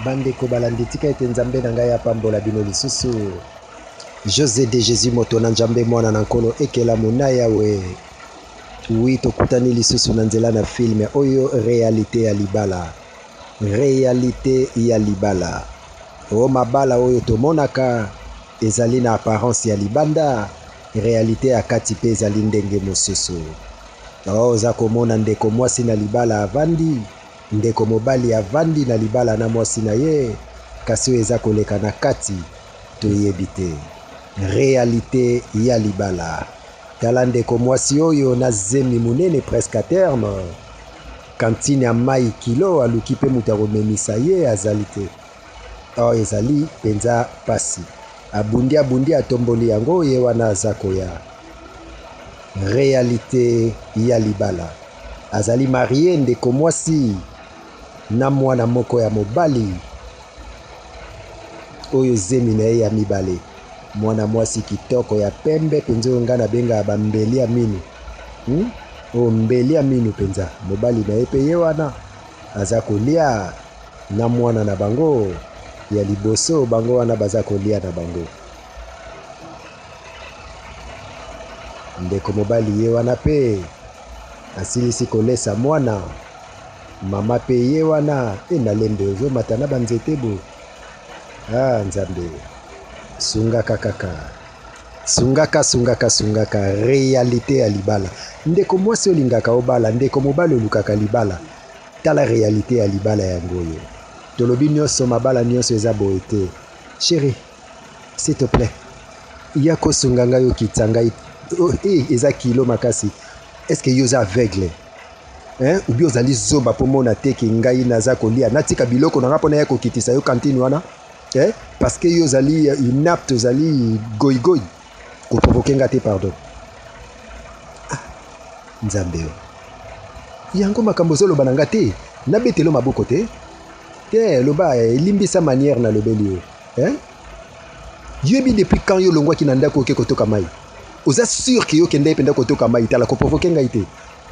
Bandeko balandi, tika ete Nzambe na ngai apambola bino lisusu. Jose de Jesus moto na Nzambe mwana na Nkolo ekelamu na Yawe. Oui, tokutani lisusu na nzela na film oyo realite ya libala. Realite ya libala. O mabala oyo tomonaka ezali na apparence ya libanda, realite ya kati pe ezali ndenge mosusu. Oh, oza komona ndeko mwasi na libala avandi, ndeko mobali avandi na libala na mwasi na ye, kasi oyo eza koleka na kati toyebi te. Realite ya libala. Tala ndeko mwasi oyo na zemi monene presque à terme. Cantine ya mayi kilo aluki pe moto ya komemisa ye azali te. Oh, ezali penza pasi. Abundi abundi atomboli yango ye wana aza koya. Realite ya libala. Azali marie ndeko mwasi na mwana moko ya mobali oyo zemi na ye ya mibale. Mwana mwasi kitoko ya pembe penza oyo nga nabengaka ba mbeli ya minu. Hmm? Oyo mbeli ya minu penza. Mobali na ye pe ye wana aza kolia na mwana na bango ya liboso, bango wana baza kolia na bango. Ndeko mobali ye wana pe asilisi kolesa mwana, mama pe ye wana e malembe ozomata na banzete boye. Ah Nzambe, sungaka kaka. Sungaka, sungaka, sungaka. Realite ya libala. Ndeko mwasi olingaka obala, ndeko mobali olukaka libala. Tala realite ya libala yango oyo. Tolobi nionso mabala nionso eza boye te. Chérie, s'il te plaît, ya kosunga ngai okitisa ngai. Oh, eh, eza kilo makasi. Est-ce que yo oza aveugle? Hein? Ou bien ozali zoba po mona te ke ngai naza kolia. Natika biloko na nga po naya kokitisa yo cantine wana? Eh? Parce que yo ozali inapte, ozali goigoi. Ko provoquer nga te pardon. Ah, Nzambe yo. Yango makambo ozoloba na nga te. Nabetelo maboko te. Te, loba elimbisa manière nalobeli yo. Hein? Yebi depuis quand yo longwaki na ndako oke kotoka mai? Oza sûr que yo kende mpenza kotoka mai? Tala ko provoquer ngai te.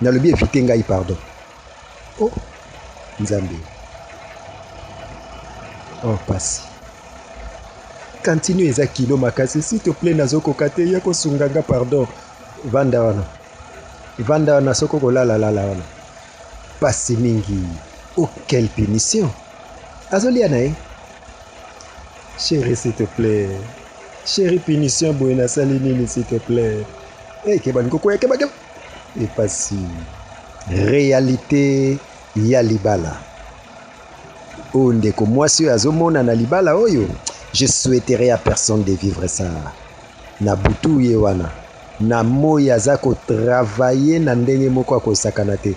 Nalobi éviter ngai pardon. Oh, Nzambe. Oh, pasi. Continue eza kilo makasi. S'il te plaît nazokoka te ya kosunga nga pardon. Vanda wana. Vanda wana soko kolala lala wana. Pasi mingi. Oh, quelle punition. Azolia na ye. Chérie, s'il te plaît. Chérie, punition boye nasali nini s'il te plaît. Eh, keba nikokwea keba keba. Epasi. Réalité ya libala. Oyo ndeko mwasi oyo azomona na libala oyo, je souhaiterais à personne de vivre ça. Na butu ye wana, na moi aza ko travailler na ndenge moko akosakana te.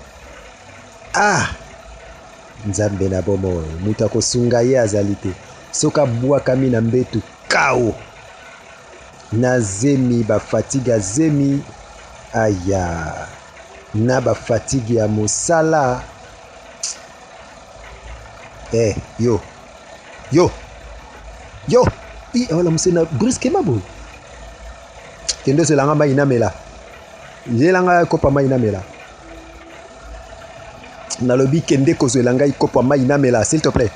Ah! Nzambe na bomoi, moto akosunga ye azali te. Soki abwakami na mbetu, kao! Na zemi, ba fatigue ya zemi, aya! Na ba fatigue ya mosala. Eh, yo! Yo! Yo! I, olamusi na brusquement boye. Kende ozela nga mai namela. Yela nga kopa mai namela. Nalobi kende kozwela ngai kopa mai namela, s'il te plaît.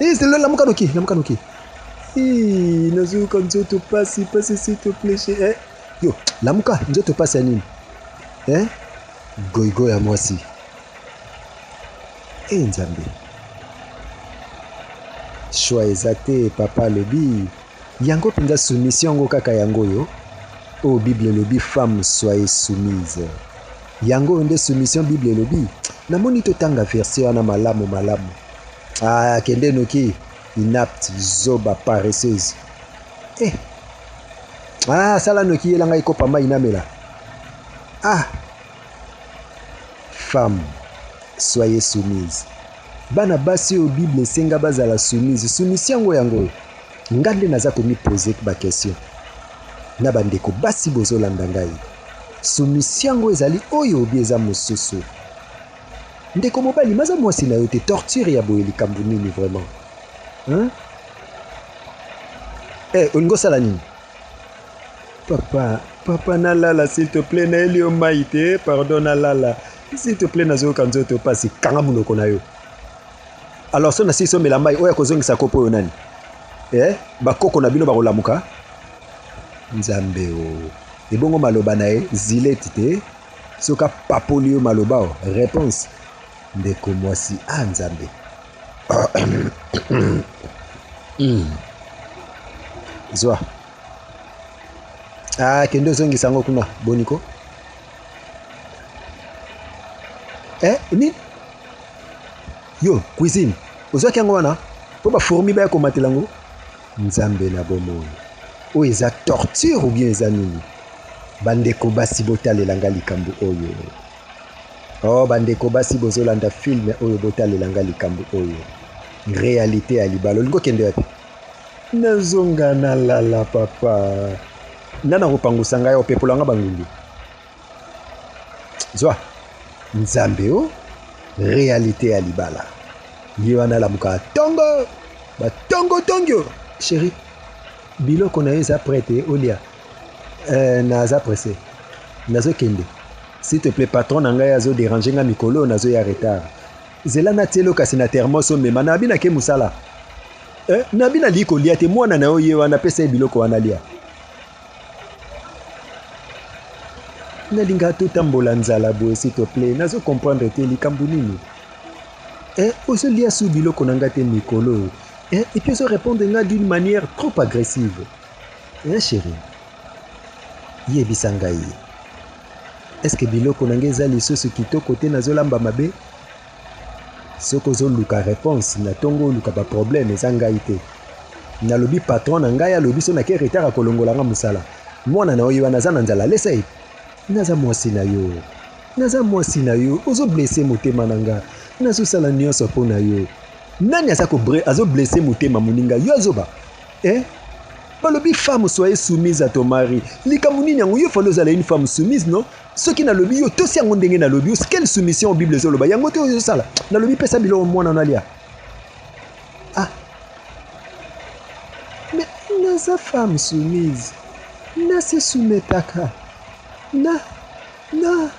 Eh, lamuka noki, lamuka noki. Eh, nazoyoka nzoto pasi, pasi s'il te plaît. Eh, yo, lamuka, nzoto pasi ya nini? Eh? Goigo ya mwasi. Eh, Nzambe. Choix eza te, papa alobi. Yango mpenza soumission yango kaka yango oyo. Oyo Bible elobi femme soyez soumise. Yango oyo nde soumission Bible elobi. Namoni totanga verset wana malamu malamu. Ah, kende noki inapte, zoba, paresseuse. Eh. Ah, sala noki yela ngai kopa mai namela. Ah. Femme, soyez soumise. Bana basi oyo Bible esenga bazala soumise. Soumission yango yango oyo. Nga nde naza komi poser ba question na ba ndeko basi bozolanda ngai. Soumission yango ezali oyo obi eza mosusu. Ndeko mobali maza mwasi na yo te torture ya boye likambo nini vraiment? Hein? Eh, olingi osala nini? Papa, papa nalala s'il te plaît, nayeli yo mai te, pardon nalala. S'il te plaît nazoyoka nzoto pasi, kanga monoko na yo. Alors so nasilisi omela mai oyo akozongisa kopo oyo nani? Eh, bakoko na bino bakolamuka? Nzambe o. Ebongo maloba na ye zileti te soki apapoli yo maloba o réponse ndeko mwasi a ah, Nzambe. Zwa. Ah, kende ozongisa yango kuna boniko. Eh, nini? Yo, cuisine. Ozwaki yango wana mpo ba fourmi baya komatela yango? Nzambe na bomoi. Oyo eza torture ou bien eza nini? Bandeko basi botalela nga likambo oyo. Oh bandeko basi bozolanda film oyo botalela nga likambo oyo. Realite ya libala. Olingi okende wapi? Nazonga nalala papa. Nana kopangusa ngai opepola nga bangungi. Zwa. Nzambe o oh. Realite ya libala. Ye wana alamuka tongo. Batongo tongio. Chérie, biloko na yo eza prete olia. Eh, naza presse. Nazokende. S'il te plaît, patron na ngai azo déranger nga mikolo nazoya retard. Zela natielo kasi na thermos omema na bina ke musala. Eh, na bina li kolia te mwana na yo ye wana pesa ye biloko wana lia. Nalinga totambola nzala boye s'il te plaît, nazo comprendre te likambo nini. Eh, ozolia su biloko na nga te mikolo oyo. Eh, et puis ozo répondre nga d'une manière trop agressive. Eh chérie, yebisa ngai. Est-ce que biloko na nga eza lisusu kitoko te nazolamba mabe? Soki ozoluka réponse na tongo oluka ba problème eza ngai te. Nalobi patron na ngai alobi so nake retard akolongola nga mosala. Mwana na yo wana aza na nzala lesa ye. Naza mwasi na yo. Naza mwasi na yo ozo blesse motema na nga. Nazosala nyonso mpo na yo. Nani aza ko azo blesse motema moninga yo azoba? Eh? Balobi femme soyez soumise à ton mari. Likambo nini yango yo fallait ozala une femme soumise non? Soki nalobi yo tosi yango ndenge nalobi yo quelle soumission Bible ezoloba yango te ozosala. Nalobi pesa biloko mwana nalia. Ah. Mais naza femme soumise. Nase soumetaka. Na na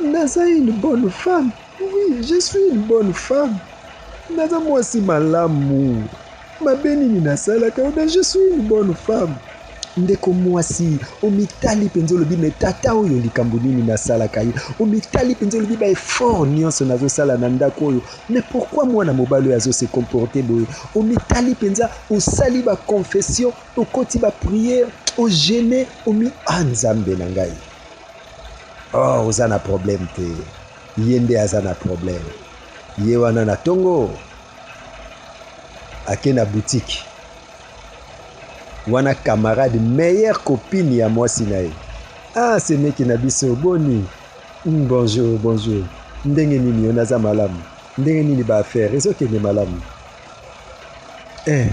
naza une bonne femme. Oui, je suis une bonne femme. Naza mwasi malamu. Mabe nini nasalaka yo? Je suis une bonne femme. Ndeko mwasi, omitali mpenza olobi me tata oyo likambo nini nasalaka ye? Omitali mpenza olobi ba effort nyonso nazosala na ndako oyo, mais pourquoi mwana mobali oyo azo se comporter boye? Omitali mpenza, osali ba confession, okoti ba prière, ogene, omi ah Nzambe na ngai. Oh, oza na problème te. Ye nde aza na problème. Ye wana na tongo ake na boutique wana camarade meilleure copine ya mwasi na ye. Ah, semeki na biso boni? Bonjour, bonjour. Ndenge nini yo naza malamu? Ndenge nini ba affaire ezokende malamu? Eh,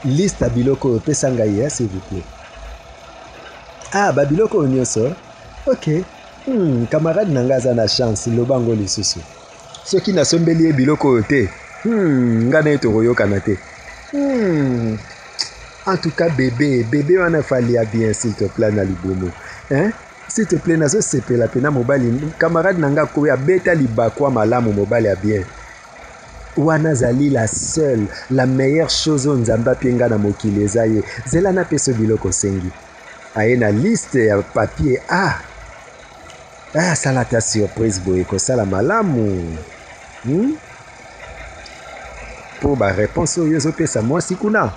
liste ya biloko oyo pesa ngai eh, s'il vous plaît. Ah, ba biloko oyo nyonso? Ok. Camarade na ngai aza na chance, loba ngo lisusu. Soki nasombeli ye biloko oyo te, ngai na ye tokoyokana te. En tout cas, bébé, bébé wana falia bien, s'il te plaît, na libumu. Hein? S'il te plaît, nazo sepela pena mobali, camarade na nga koya beta libakwa malamu mobali ya bien. Wana azali la seule, la meilleure chose oyo Nzambe apie nga na mokili eza ye. Zela napesa biloko osengi. Aye na liste ya papier. Ah! Ah, sala ata surprise boye kosala malamu. Po ba réponse oyo ezopesa mwasi kuna.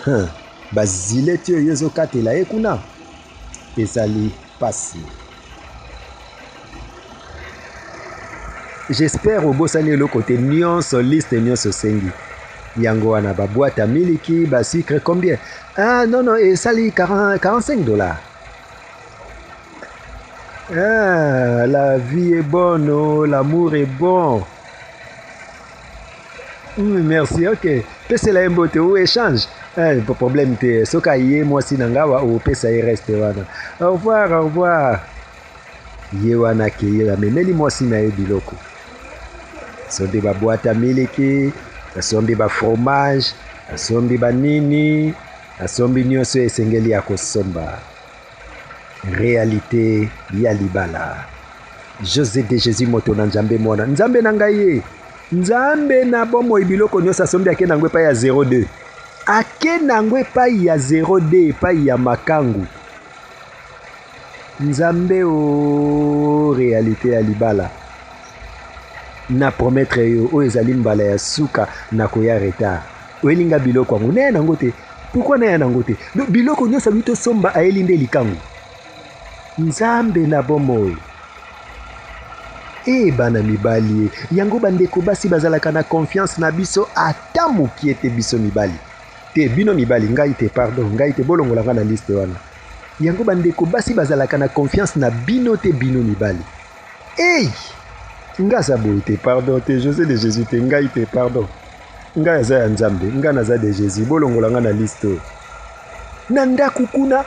Huh. Ba zileti oyo ezokatela ye kuna. Ezali pasi. J'espère obosani eloko te nyonso liste nyonso osengi. Yango wana ba boîte ya miliki, ba sucre combien? Ah non non, esali 45 $. Ah, la vie est bonne, oh, l'amour est bon. Merci, ok. Pesela ye mbote ou échange. Eh, problème te. Soki aye mwasi na ngawa opesa ye reste wana. Au revoir, au revoir. Ye wana akeye amemeli mwasi na ye biloko. Asombi ba boîte ya miliki, asombi ba fromage, asombi ba nini, asombi nyonso esengeli ya kosomba. Réalité ya libala. José de Jésus moto na Nzambe mwana. Nzambe na ngai ye. Nzambe na bomoi biloko nyonso asombi ake nango epai ya 02. Ake nango epai ya 02 epai ya makangu. Nzambe o realite ya libala. Na promettre yo oyo ezali mbala ya suka na koya retard. Oyeli nga biloko yango naya nango te. Pourquoi naya nango te? Biloko nyonso abi tosomba ayeli nde likangu. Nzambe na bomoi. E bana mibali, yango bandeko basi bazalaka na confiance na biso ata mokie te biso mibali. Te bino mibali ngai te pardon ngai te bolongola ngai na liste wana. Yango bandeko basi bazalaka na confiance na bino te bino mibali. Hey! Nga aza boye te pardon te Jose de Jesus te ngai te pardon. Ngai aza ya Nzambe ngai naza de Jesus bolongola ngai na liste oyo. Na ndako kuna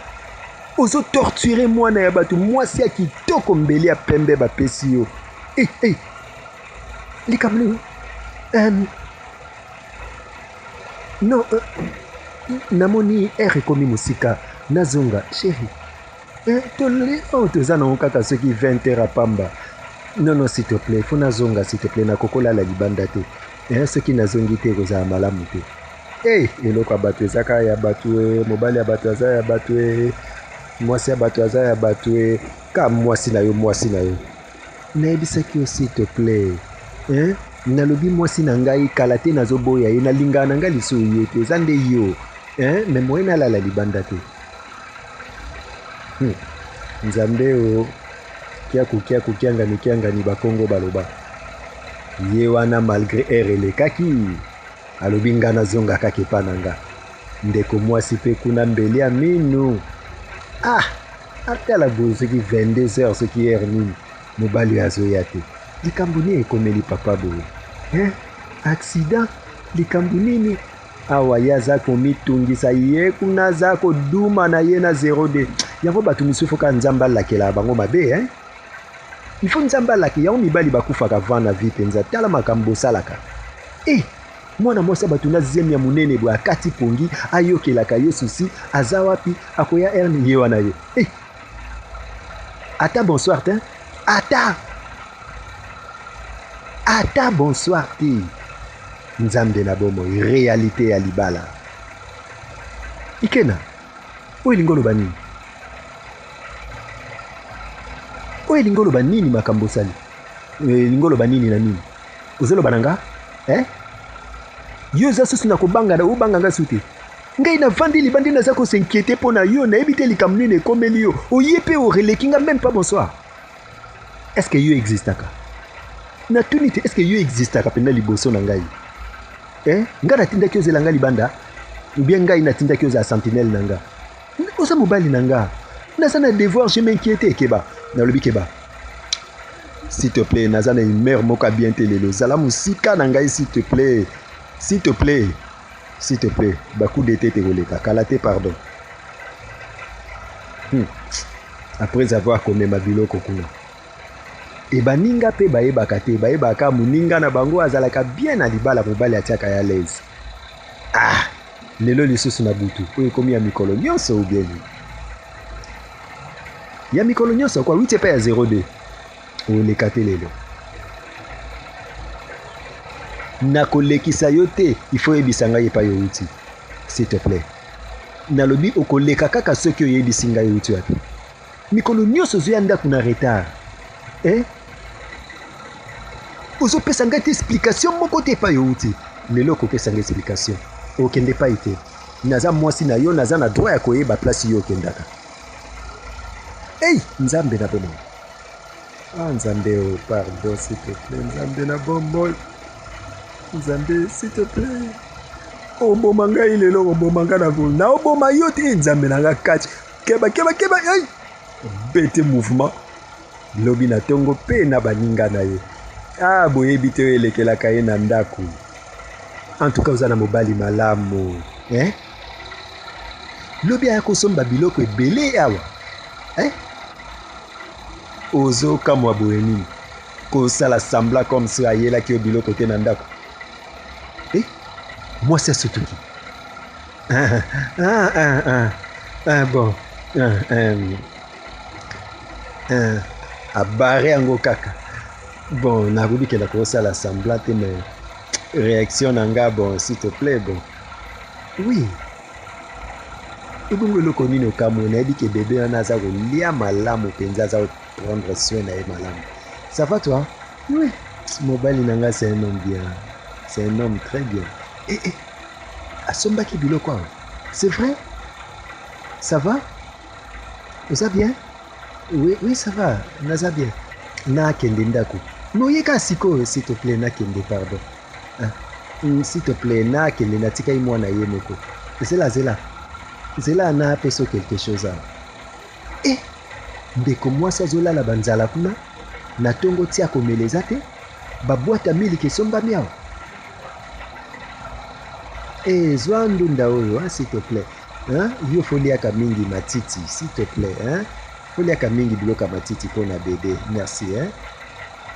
ozo torturer mwana ya bato mwasi ya kitoko mbeli ya pembe bapesi yo. Hey, hey. Likambo nini? Non, namoni heure ekomi mosika nazonga chérie. Eh, toleli oyo toza nango kaka soki 20 heures ya pamba. Non, non, s'il te plaît, faut nazonga s'il te plaît, nakokolala libanda te. Eh, soki nazongi te ekozala malamu te. Eh, eloko ya bato eza kaka ya bato e, mobali ya bato aza ya bato e, mwasi ya bato aza ya bato e, ka mwasi na yo, mwasi na yo. Nayebisaki yo s'il te plaît. Hein? Nalobi mwasi na ngai kala te nazoboya ye, nalingaka na ngai lisusu ye te, eza nde yo. Hein? Mais moyen nalala libanda te. Nzambe o kiaku kiaku kiangani kiangani bakongo baloba. Ye wana malgré heure elekaki, alobi nga nazonga kaka epa na nga. Ndeko mwasi pe kuna mbeli ya minu. Ah, atala boye soki 22 heures soki heure nini, mobali oyo azoya te. Likambo nini ekomeli papa boye? Hein? Accident? Likambo nini? Awa ye aza komitungisa, ye kuna aza koduma na ye na 02. Yango bato misusu kaka Nzambe alakela bango mabe, hein? Il faut Nzambe alake yango mibali bakufaka avant na vie mpenza. Tala makambo bosalaka. Eh, mwana mwasi ya bato na zemi ya monene boye akati pongi, ayokelaka ye susi, aza wapi, akoya herne ye wana ye. Eh, ata bonsoir te, ata ata bonsoir te. Nzambe na bomoi, réalité ya libala. Ikena, oyo elingi oloba nini? Oyo elingi oloba nini makambo osali? Elingi oloba nini na nini? Ozoloba na nga? Eh? Yo oza susu na kobanga na obanga nga su te. Ngai navandi libandi naza ko s'inquiéter mpo na yo, nayebi te likambo nini ekomeli yo. Oye mpe oreleki nga même pas bonsoir. Est-ce que yo existaka? Natuni te, est-ce que yo existaka mpenza liboso na ngai? Eh? Ngai natindaki ozela nga libanda? Ou bien ngai natindaki ozala sentinelle na nga? Oza mobali na nga. Naza na devoir, je m'inquiète, keba. Nalobi keba. S'il te plaît, naza na humeur moko ya bien te lelo. Zala mosika na ngai s'il te plaît. S'il te plaît. S'il te plaît, ba coup d'été te koleka. Kala te pardon. Après avoir komema biloko kuna. E baninga pe bayebaka te, bayebaka moninga na bango azalaka bien na libala, mobali atiaka ya l'aise. Ah, lelo lisusu na butu, oyo ekomi ya mikolo nyonso ou bien nini? Ya mikolo nyonso kwa 8 epai ya 02. Oleka te lelo. Nakolekisa yo te, il faut oyebisa ngai epai outi. S'il te plaît. Nalobi okoleka kaka soki oyebisi ngai outi wapi. Mikolo nyonso ozoya ndako na retard. Eh? Ozopesa ngai te explication moko te epai outi. Lelo okopesa ngai explication. Okende epai te. Naza mwasi na yo, naza na droit ya koyeba place yo okendaka. Hey, Nzambe na bomoi. Ah, Nzambe, oh, pardon, s'il te plaît. Nzambe na bomoi. Nzambe, s'il te plaît. Oboma ngai lelo, oboma ngai na ko. Na oboma yo te, Nzambe na nga kati. Keba, keba, keba, hey. Bete mouvement. Lobi na tongo pe na baninga na ye. Ah, boyebi te oyo elekelaka ye na ndako. En tout cas, oza na mobali malamu. Hein? Lobi aya kosomba biloko ebele awa. Hein? Ozokamwa boye nini? Kosala semblant comme si ayelaki yo biloko te na ndako. Eh? Mwasi asutuki. Ah, ah, ah, ah. Ah, bon. Ah, ah. Ah, abare yango kaka. Bon, nakoki kenda kosala semblant te, mais réaction na nga, bon, s'il te plaît, bon. Oui. Ebongo eloko nini okamwe? Nayebi ke bebe wana aza kolia malamu mpenza, aza prendre soin na ye malamu. Ça va, toi? Oui. Mobali na nga, c'est un homme bien. C'est un homme très bien. Eh, eh. Asombaki biloko awa. C'est vrai? Ça va? Oza bien? Oui, oui, ça va. Naza bien. Nakende ndako. Mais oyeka sikoyo, s'il te plaît, nakende, pardon. Ah. S'il te plaît, nakende, natikai mwana ye moko. Zela, zela. Zela napesa quelque chose awa. Eh, ndeko mwasi azolala banzala kuna na ntongo, tia komela eza te, baboîte ya miliki esombami awa. Eh, zwa ndunda oyo, hein, s'il te plaît. Hein? Yo foliaka mingi matiti, s'il te plaît, hein? Foliaka mingi biloko ya matiti mpona bebe. Merci, hein?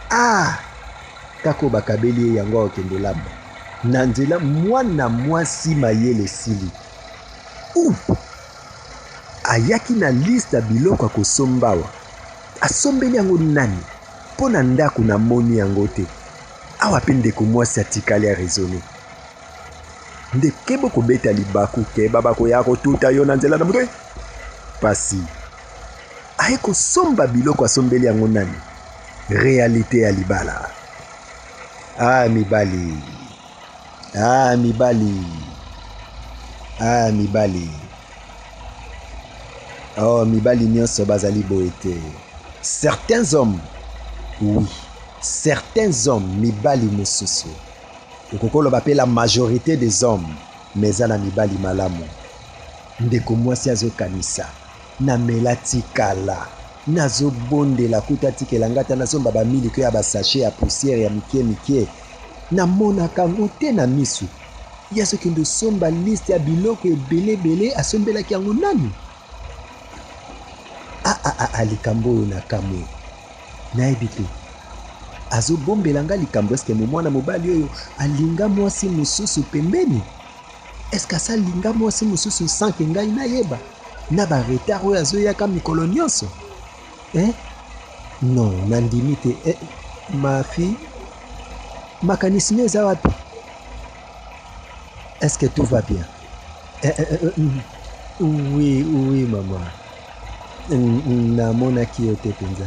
Ah! Kaka oyo bakabeli ye yango, akokende olamba na nzela. Mwana mwasi mayele esili. Ayaki na liste ya biloko ya kosomba awa. Asombeli yango nani? Mpo na ndako namoni yango te awa. Mpe ndeko mwasi atikali araisonner nde kebo kobeta libaku, keba, bakoya kotuta yo na nzela na moto. Pasi aye kosomba biloko, asombeli yango nani? Réalité ya libala. Ah mibali, ah mibali, ah mibali, oh mibali nyonso bazali boye te. Certains hommes, oui, certains hommes, mibali mosusu, okoki koloba mpe la majorité des hommes, mais eza na mibali malamu. Ndeko mwasi azokanisa namela tikala, nazobondela kuta tikela nga ata nazomba bamiliki ya basachet ya poussière ya mike mike, namonaka yango te na misu. Ye azokende osomba liste ya biloko ebele ebele, asombelaki yango nani? Ah, ah, ah, ah, likambo oyo nakamwe, nayebi te, azobombela nga likambo. Eske mwana mobali oyo alinga mwasi mosusu pembeni? Eske asalinga mwasi mosusu sans ke ngai nayeba, na baretard oyo azoyaka mikolo nyonso, eh? Non, nandimi te. Eh, ma fille, makanisi no eza wapi? Est-ce que tout va bien? Eh, eh, eh, oui, oui, mama, namonaki yo te mpenza,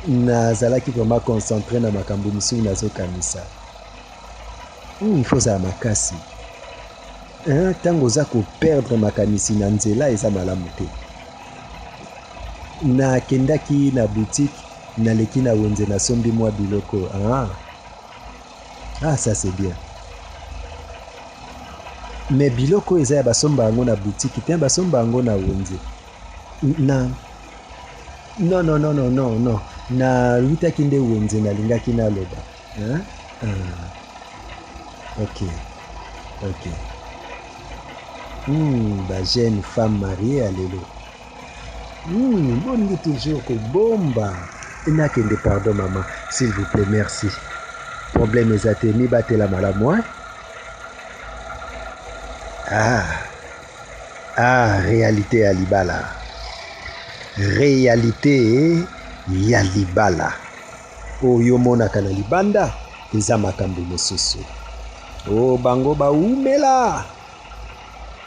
nazalaki vraiment concentré na makambo mosusu, nazokanisa. Il faut ozala makasi ntango oza koperdre makanisi na nzela, eza malamu te. Nakendaki na boutique, naleki na wenze, nasombi mwa biloko. Ah, ah, ça c'est bien, mais biloko oyo eza ya basomba yango na boutique te, basomba yango na wenze na. Non, non, non, non, non, non, nawutaki nde wenze, nalingaki naloba, hein? Ah. Ok, bajeune femme mariée ya lelo, bolingi toujours kobomba. Nakende, pardon mama, s'il vous plaît, merci. Problème eza te, mibatela malamu, hein? Ah, ah, réalité ya libala, réalité ya libala oyo omonaka na libanda eza makambo mosusu. O bango baumela,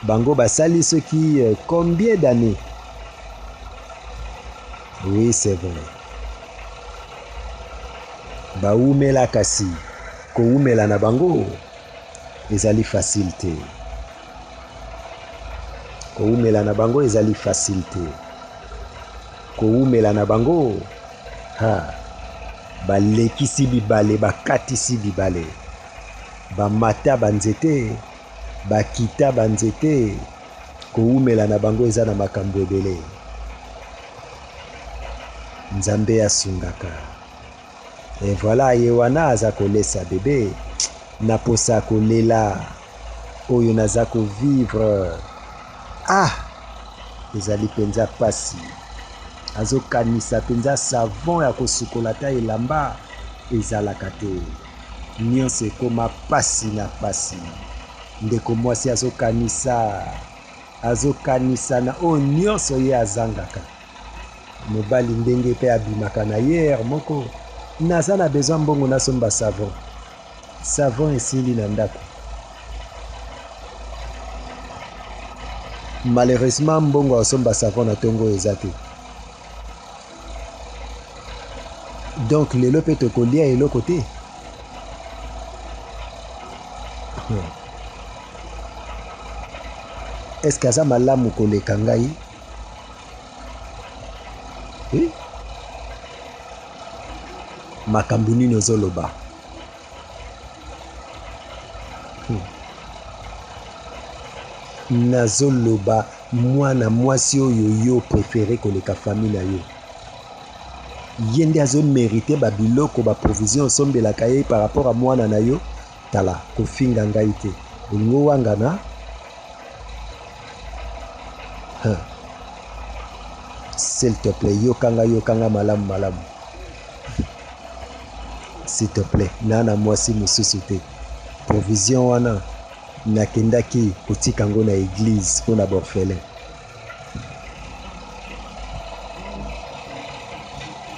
bango basali soki combien d'années? Oui, c'est vrai, baumela, kasi koumela na bango ezali facile te. Koumela na bango ezali facile te. Koumela na bango, ha, balekisi bibale, bakatisi bibale, bamata banzete, bakita banzete. Koumela na bango eza na makambo ebele. Nzambe asungaka. Et voilà, ye wana aza kolesa bebe na posa kolela oyo naza kovivre. Ah, ezali mpenza pasi. Azokanisa mpenza savon ya kosukola ata elamba ezalaka te. Nyonso ekóma pasi na pasi. Ndeko mwasi azokanisa, azokanisa na oyo nyonso ye azangaka. Mobali ndenge mpe abimaka na ye moko. Naza na besoin mbongo nasomba savon. Savon esili na ndako. Malheureusement mbongo ya kosomba savon na tongo oyo eza te. Donc lelo pe tokolia eloko te? Est-ce que aza malamu koleka ngai? Eh? Makambo nini ozoloba? Nazoloba mwana mwasi oyo yo prefere koleka famille na yo. Ye nde azo merite ba biloko ba provision osombelaka ye par rapport à mwana na yo. Tala, kofinga ngai te. Olingi owangana? Huh. S'il te plaît, yoka nga, yoka nga malamu malamu. S'il te plaît, na na mwasi mosusu te. Provision wana nakendaki kotika yango na eglise mpo na borphelin.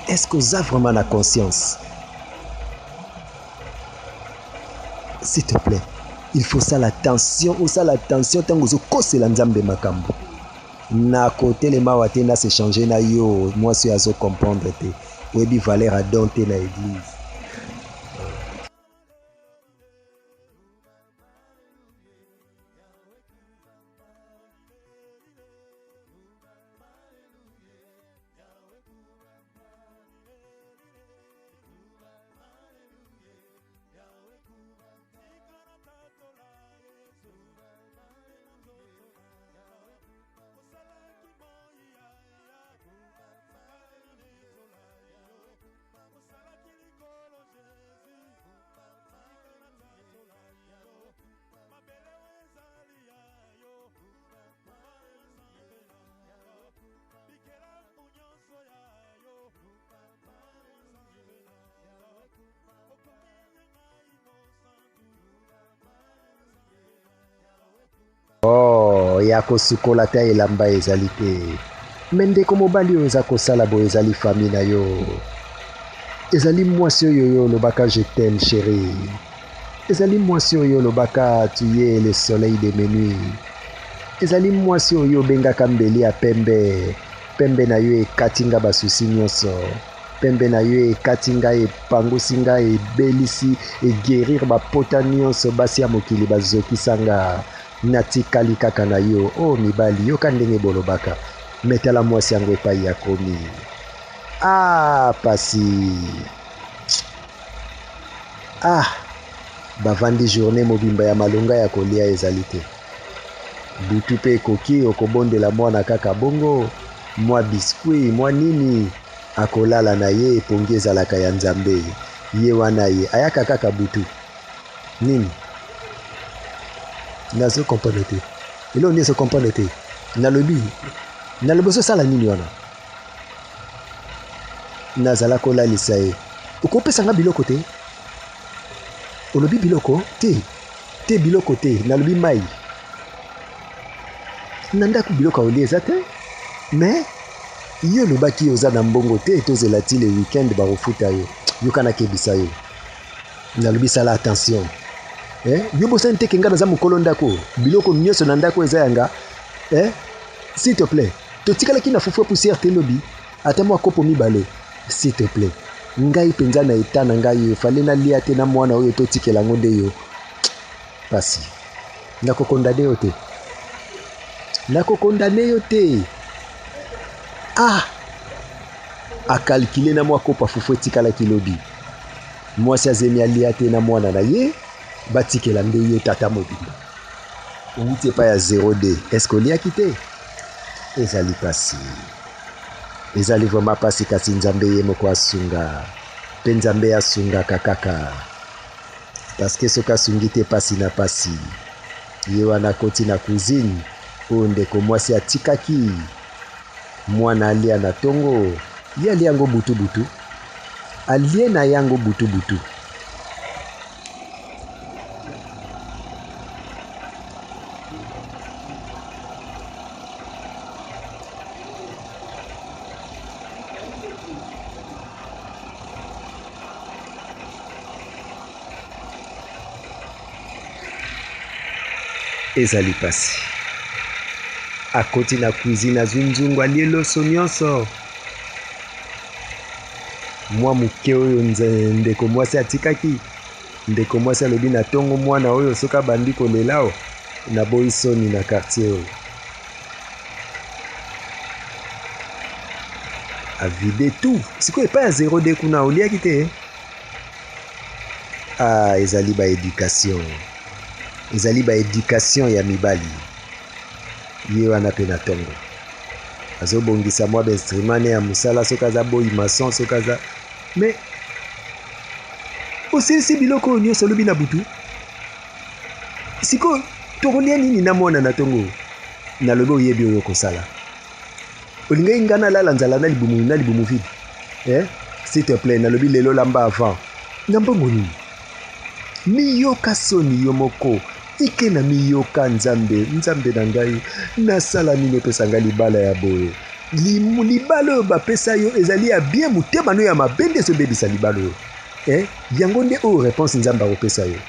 Est-ce que oza vraiment na conscience? S'il te plaît, il faut sala attention, osala attention ntango ozokosela Nzambe makambo. Nakotelema awa te na s'echanger na yo, mwasi oyo azo comprendre te. Oyebi valeur ya don te na eglise. Oh, ya kosukola ata elamba ezali te. Me ndeko mobali oyo oza kosala boye ezali famille na yo. Ezali mwasi oyo yo olobaka je t'aime chérie. Ezali mwasi oyo olobaka tu es le soleil de mes nuits. Ezali mwasi oyo obengaka mbeli ya pembe. Pembe na yo ekati nga ba soucis nionso. Pembe na yo ekati nga epangusi nga ebelisi e guerir ba pota nionso basi ya mokili bazokisa nga natikali kaka na yo oh mibali yoka ndenge bolobaka mais tala mwasi yango epayi akomi ah pasi ah bavandi journee mobimba ya malonga ya kolia ezali te Butu pe ekoki okobondela mwana kaka bongo, mwa biscuit, mwa nini, akolala na ye pongi ezalaka ya Nzambe. Ye wana ye ayaka kaka butu. Nini? Nazo comprendre te. Eloko nini ozo comprendre te? Nalobi, nalobi ozosala nini wana? Nazala kolalisa ye. Okopesa nga biloko te? Olobi biloko te? Te biloko te nalobi mayi na ndaku biloko ya kolia eza te mais yo olobaki oza na mbongo te tozela ti le week-end bakofuta yo yoka nakebisa yo nalobi sala attention eh? yo bosani te ke nga naza mokolo ndako biloko nyonso na ndako eza ya nga eh? s'il te plaît totikalaki na fufu ya poussière te lobi ata mwa kopo mibale s'il te plaît ngai mpenza na eta na ngai efale nalia te na mwana oyo totikela yango nde yo pasi nakokondane yo te nakokondane yo te ah akalkile na mwa kopa fufu etikalaki lobi mwasi azemi alia te na mwana na ye batikela nde yo tata mobimba owuti epai ya 0d eske oliaki te ezali pasi Ezali vraiment pasi kasi nzambe ye moko asunga pe nzambe asungaka kaka parce que soki asungi te pasi na pasi ye wana akoti na cuisine oyo ndeko mwasi atikaki mwana alia na tongo ye alia yango butu butu alie na yango butu butu. Ezali pasi. Akoti na cuisine azwi nzungu alie loso nyonso. Mwa moke oyo ndeko mwasi atikaki, ndeko mwasi alobi na tongo mwana oyo soki abandi kolela o, naboyi soni na quartier oyo. Avide tout. Sikoyo epai ya 02 kuna oliaki te? Ah, ezali ba education. Ezali ba education ya mibali. Ye wana pe na tongo. Azobongisa mwa ba instrument ne ya mosala soki aza boyi maçon soki aza mais osilisi biloko oyo nyonso olobi na butu sikoyo tokolia nini na mwana na tongo nalobi oyebi oyo okosala olingaki ngai nalala nzala na libumu na libumu vide eh? s'il te plaît nalobi lelo lamba avant na mbongo nini miyoka soni yo moko ike na miyoka nzambe nzambe na ngai nasala nini opesa ngai libala ya boye libala oyo bapesa yo ezali ya bien motema no ya mabe nde ezobebisa libala oyo eh? yango nde oyo réponse nzambe akopesa yo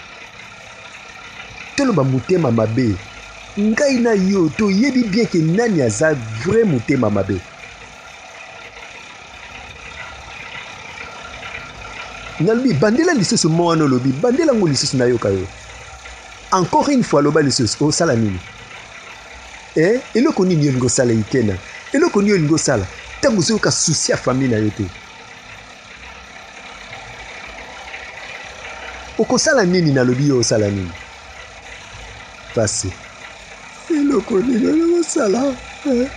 toloba motema mabe ngai na yo toyebi bien ke nani aza vrai motema mabe nalobi bandela lisusu mo wana olobi bandela yango lisusu nayoka yo encore une fois loba lisusu osala nini eh? eloko nini yo olingi osala ikena eloko nini olingi osala ntango ozoyoka susi ya famille na yo te okosala nini nalobi yo osala nini pasi eloko nini okosala eh?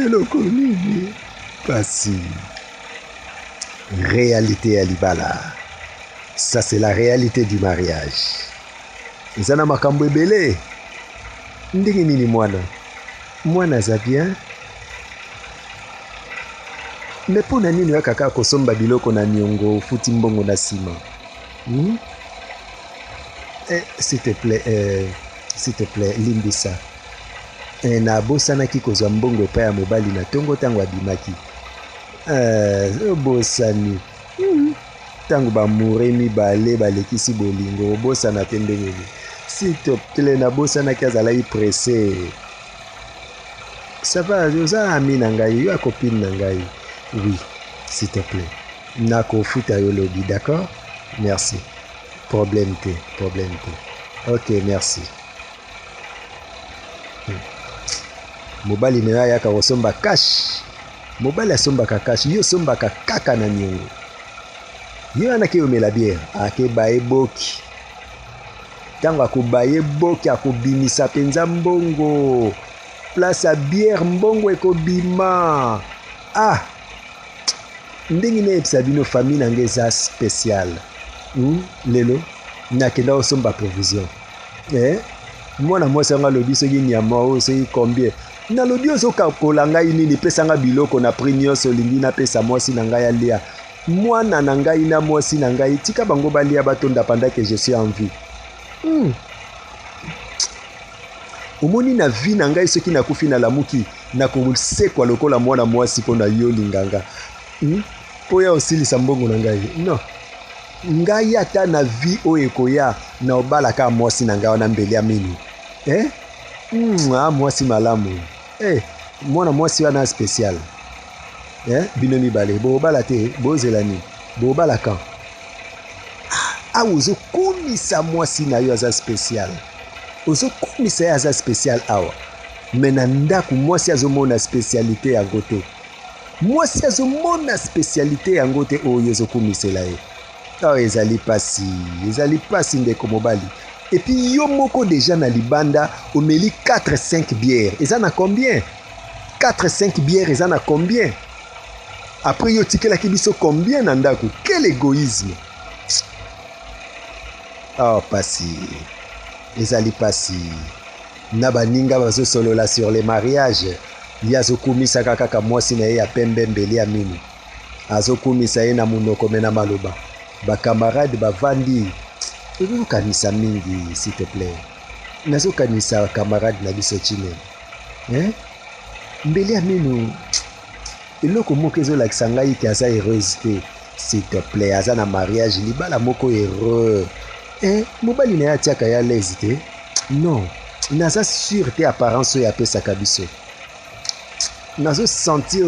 eloko nini pasi réalité ya libala ça c'est la réalité du mariage eza na makambo ebele ndenge nini mwana mwana aza bien me mpo na nini oyaka kaka kosomba biloko na niongo ofuti mbongo na nsima hmm? eh, s'il te plaît eh, s'il te plaît limbisa eh, nabosanaki kozwa mbongo epai ya mobali na ntongo ntango abimaki eh, obosani hmm. Ntango b'amoureux mibale balekisi bolingo, obosana te ndenge nini? S'il te plait, nabosanaki azalaki presse. Ça va, oza ami na ngai, yo ya copine na ngai. Oui, s'il te plait. Nakofuta yo lobi, d'accord? Merci. Problème te, problème te. Ok, merci. Hmm. Mobali na yo ayaka kosomba cash. Mobali asombaka cash, yo osombaka kaka na niongo. Ye wana ake omela bière, ake baye boki. Ntango akobaye boki akobimisa mpenza mbongo. Place ya bière mbongo ekobima. Ah! Ndenge nayebisa bino famille na ngai eza special. Hmm? Lelo nakenda kosomba provision. Eh? Mwana mwasi yango alobi soki nyama oyo soki combien Nalobi ozokakola ngai nini pesa ngai biloko na prix nyonso olingi napesa mwasi na ngai alia mwana na ngai na mwasi na ngai tika bango balia batonda pendant que je suis en vie hmm. Omoni na vie na ngai soki nakufi nalamuki nakosekwa lokola mwana mwasi mpo na yo linganga hmm? Mpo ya osilisa mbongo na ngai non ngai ata na vie oyo ekoya na obala kaka mwasi na ngai wana mbeli ya minu eh? Ah, mwasi malamu eh, mwana mwasi wana spécial eh, bino mibale bobala te bozela nini bobala kan ah, awa ozokumisa mwasi na yo aza spécial ozokumisa ye aza spécial awa me na ndako mwasi azomona spécialité yango te mwasi azomona spécialité yango te oyo ozokumisela ye awa ezali pasi ezali pasi ndeko mobali epuis yo moko deja na libanda omeli 4 5 bière eza na combien 4 5 bière eza na combien après yo otikelaki biso combien na ndako quel égoïsme oh pasi ezali pasi na baninga bazosolola sur le mariage ye azokumisaka kaka mwasi na ye ya pembe mbeli ya minu azokumisa ye na monoko me na maloba ba camarade bavandi ozokanisa mingi s'il te plaît nazokanisa camarade na biso chine eh? Mbeli ya minu eloko moko ezolakisa ngai ke aza heureuse te s'il te plaît aza na mariage libala moko heureux eh? Mobali na ye atiaka ye à l'aise te. Non, naza sur te apparence oyo apesaka biso. Nazo sentir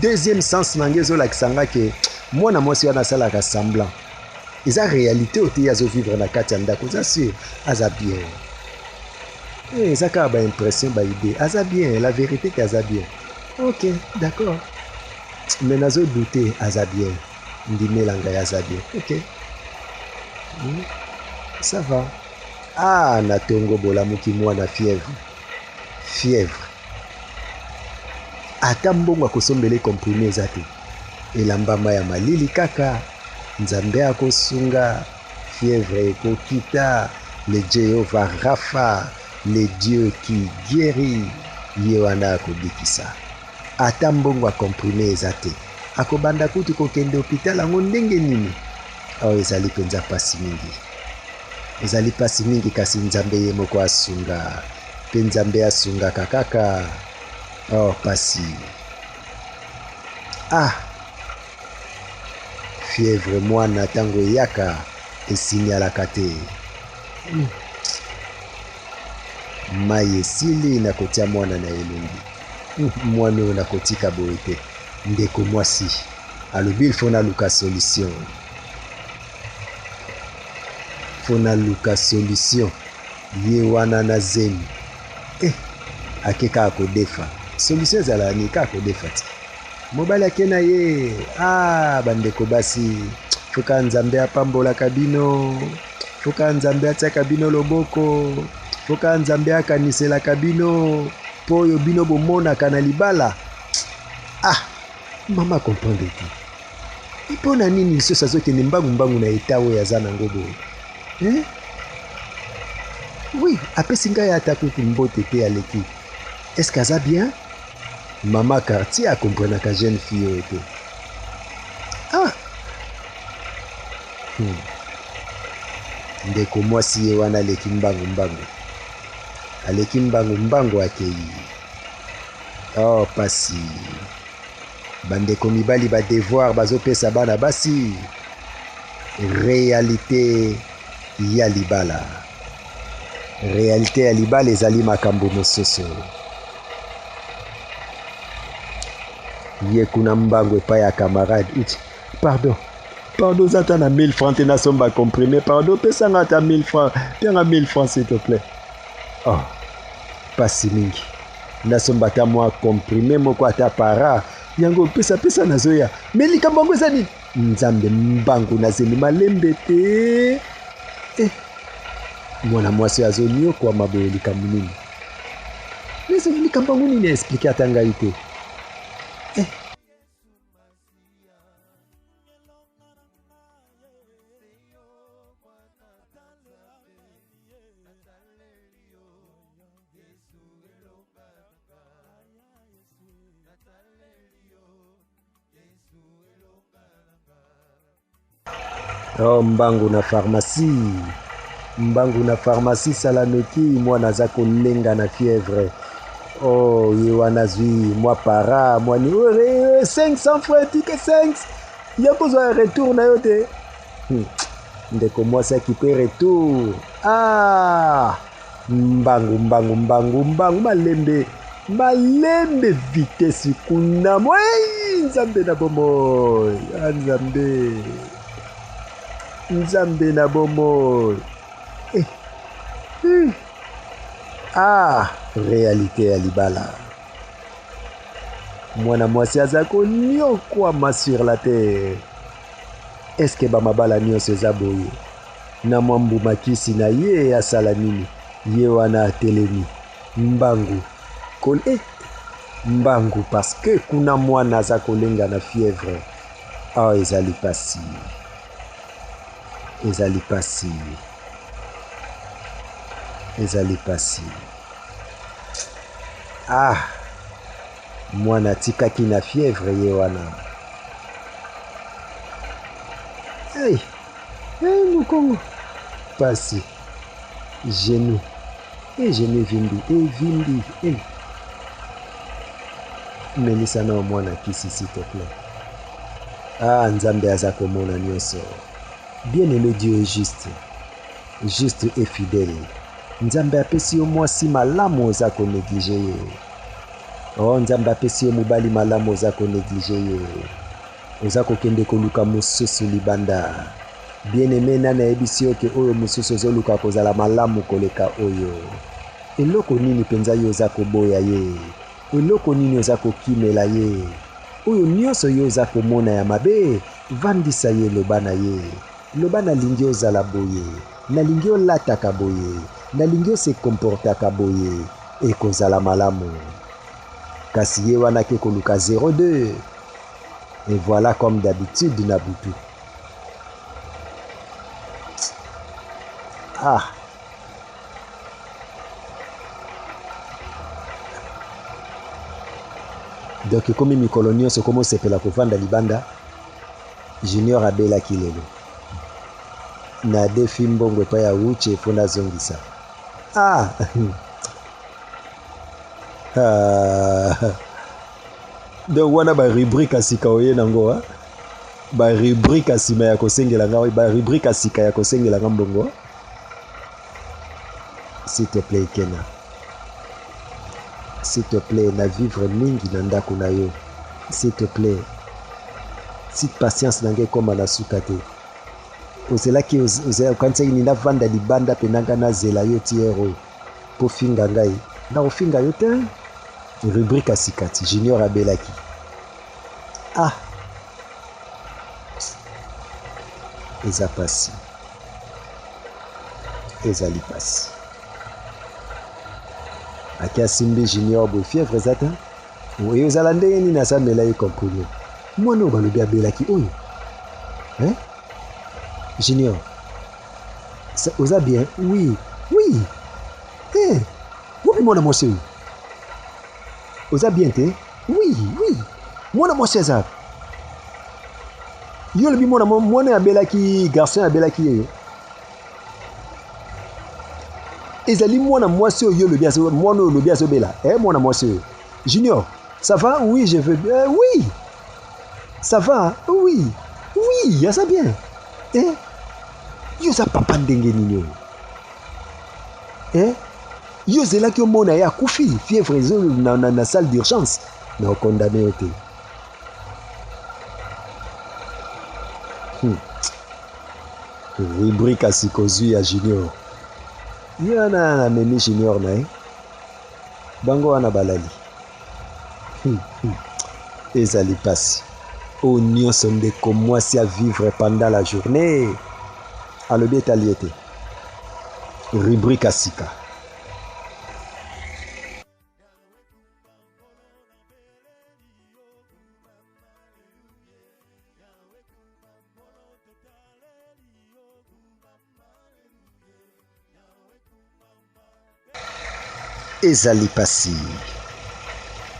deuxième sens na ngai ezolakisa nga ke mwana mwasi wana asalaka semblant. Eza réalité oyo te ye azovivre na kati ya ndako. Oza sur aza bien. Eh, eza kaka ba impression ba idée. Aza bien, la vérité ke aza bien. Ok, d'accord. Mais nazo douter aza bien. Ndimela ngai aza bien. Ok. Ça va. Ah, na tongo bolamuki mwana fièvre. Fièvre. Ata mbongo akosombele comprime eza te. Elamba mai ya malili kaka. Nzambe akosunga. Fièvre ekokita. Le Jehovah Rapha, le Dieu qui guérit, ye wana akobikisa. Ata mbongo ya comprime eza te. Akobanda kutu kokende hopital yango ndenge nini? Oh, ezali mpenza mpasi mingi. Ezali mpasi mingi, kasi Nzambe ye moko asunga. Mpe Nzambe asungaka kaka. Oh, mpasi. Ah! Fièvre mwana ntango eyaka esignalaka te. Mai esili nakotia mwana na elongi. Mwana oyo nakotika boye te. Ndeko mwasi alobi il faut naluka solution. Faut naluka solution. Ye wana na zemi. Eh, ake kaka kodefa. Solution ezalaka nini? Kaka kodefa ti. Mobali ake na ye. Ah, bandeko basi, foka Nzambe apambolaka bino. Foka Nzambe atiaka bino loboko. Foka Nzambe akaniselaka bino. Po oyo bino bomonaka na libala. Ah, mama comprendre te. Mpo na nini lisusu azokende mbangu mbangu na eta oyo aza nango boye? Eh? Oui, apesi ngai ata kutu mbote te aleki. Est-ce que aza bien? Mama quartier akomprenaka jeune fille oyo te. Ah! Ndeko mwasi ye wana aleki mbangu mbangu. Aleki mbangu mbangu akei. Oh, pasi. Bandeko mibali ba devoir bazopesa bana basi. Réalité ya libala. Réalité ya libala ezali makambo mosusu. Ye kuna mbangu epai ya camarade. Uti, pardon. Pardon, oza ata na 1000 francs te nasomba comprimé. Pardon, pesa nga ata 1000 francs. Pianga 1000 francs s'il te plaît. Oh, pasi mingi. Nasomba ata mwa comprimé moko ata para. Yango pesa pesa nazoya. Mais likambo yango eza nini? Nzambe mbangu na zemi malembe te. Eh, mwana mwasi azonyokwama boye likambo nini? Ezali likambo yango nini explique ata ngai te. Eh. Oh, mbangu na pharmacie, mbangu na pharmacie salanoki mwana aza kolenga na fièvre. Oh, ye wana azwi mwa para mwani 500 francs tike 5 ya kozwa retour na yo te. Ndeko mwasi akipe retour. Ah, mbangu mbangu mbangu mbangu malembe malembe vitesse kuna moi Nzambe na bomoi. Ah, Nzambe Nzambe na bomoi. Eh. Ah, réalité ya libala. Mwana mwasi aza konyokwama sur la terre. Est-ce que ba mabala nyonso eza boye? Na mwa mbuma kisi na ye asala nini? Ye wana atelemi mbangu kol eh, mbangu parce que kuna mwana aza kolenga na fièvre. Ah, ezali pasi, ezali pasi, ezali pasi. Ah, mwana atikaki na fièvre ye wana. Hey, hey, mokongo pasi, genou, hey, genou evimbi, evimbi, hey. Melisa na mwana kisi s'il te plaît. Ah, Nzambe aza komona nyonso. Bien-aimé, Dieu est juste, juste et fidèle. Nzambe apesi yo mwasi malamu oza ko negliger ye. Oh Nzambe apesi yo mobali malamu oza ko negliger ye. Oza kokende koluka mosusu libanda. Bien aime nani ayebisi yo ke oyo mosusu ozoluka akozala malamu koleka oyo? Eloko nini penza yo oza koboya ye? Eloko nini oza kokimela ye? Oyo nionso yo oza komona ya mabe, vandisa ye loba na ye. Loba nalingi ozala boye, nalingi olataka boye, nalingi o se comportaka boye, ekozala malamu. Kasi ye wana ake koluka zero deux et voilà comme d'habitude na butu. Ah! Donc ekomi mikolo nyonso ekomi osepela kovanda libanda. Junior abelaki lelo. Na defi mbongo epai ya Uche mpo nazongisa. Ah! Ah! Donc wana ba rubrique ya sika oye nango hein? Ba rubrique ya sima ya kosengela nga ba rubrique ya sika ya kosengela nga mbongo. S'il te plaît Ikena. S'il te plaît na vivre mingi na ndako na yo. S'il te plaît. Si patience na ngai ekoma na suka te. Ozelaki okanisaki nini navanda libanda mpe na ngai nazela yo ti heure oyo mpo finga ngai. Nakofinga yo te. Rubrique ya sika ti Junior abelaki. Ah! Eza pasi. Ezali pasi. Ake asimbi Junior boye fièvre eza te. Oyo ezala ndenge nini aza mela ye comprime. Mwana oyo balobi abelaki oyo. Hein? Junior. Oza bien? Oui. Oui. Eh, wapi mwana mwasi oyo? Oza bien te? Oui, oui. Mwana mwasi aza. Yo olobi mwana mwana abelaki garçon abelaki ye. Ezali mwana mwasi oyo olobi azo mwana oyo olobi azobela. Eh mwana mwasi oyo. Junior, ça va? Oui, je veux bien. Oui. Ça va? Oui. Oui, aza bien. Eh? Yo oza papa ndenge nini oyo? Eh? Yo ozelaki omona ye akufi, fièvre ezo na, na, na salle d'urgence. Na okondane yo te. Rubrique ya sikozwi ya Junior. Ye wana amemi Junior na ye. Bango wana balali. Ezali pasi. Oyo nyonso ndeko mwasi a vivre pendant la journée. Alobi etali ye te. Rubrique ya sika. Ezali pasi.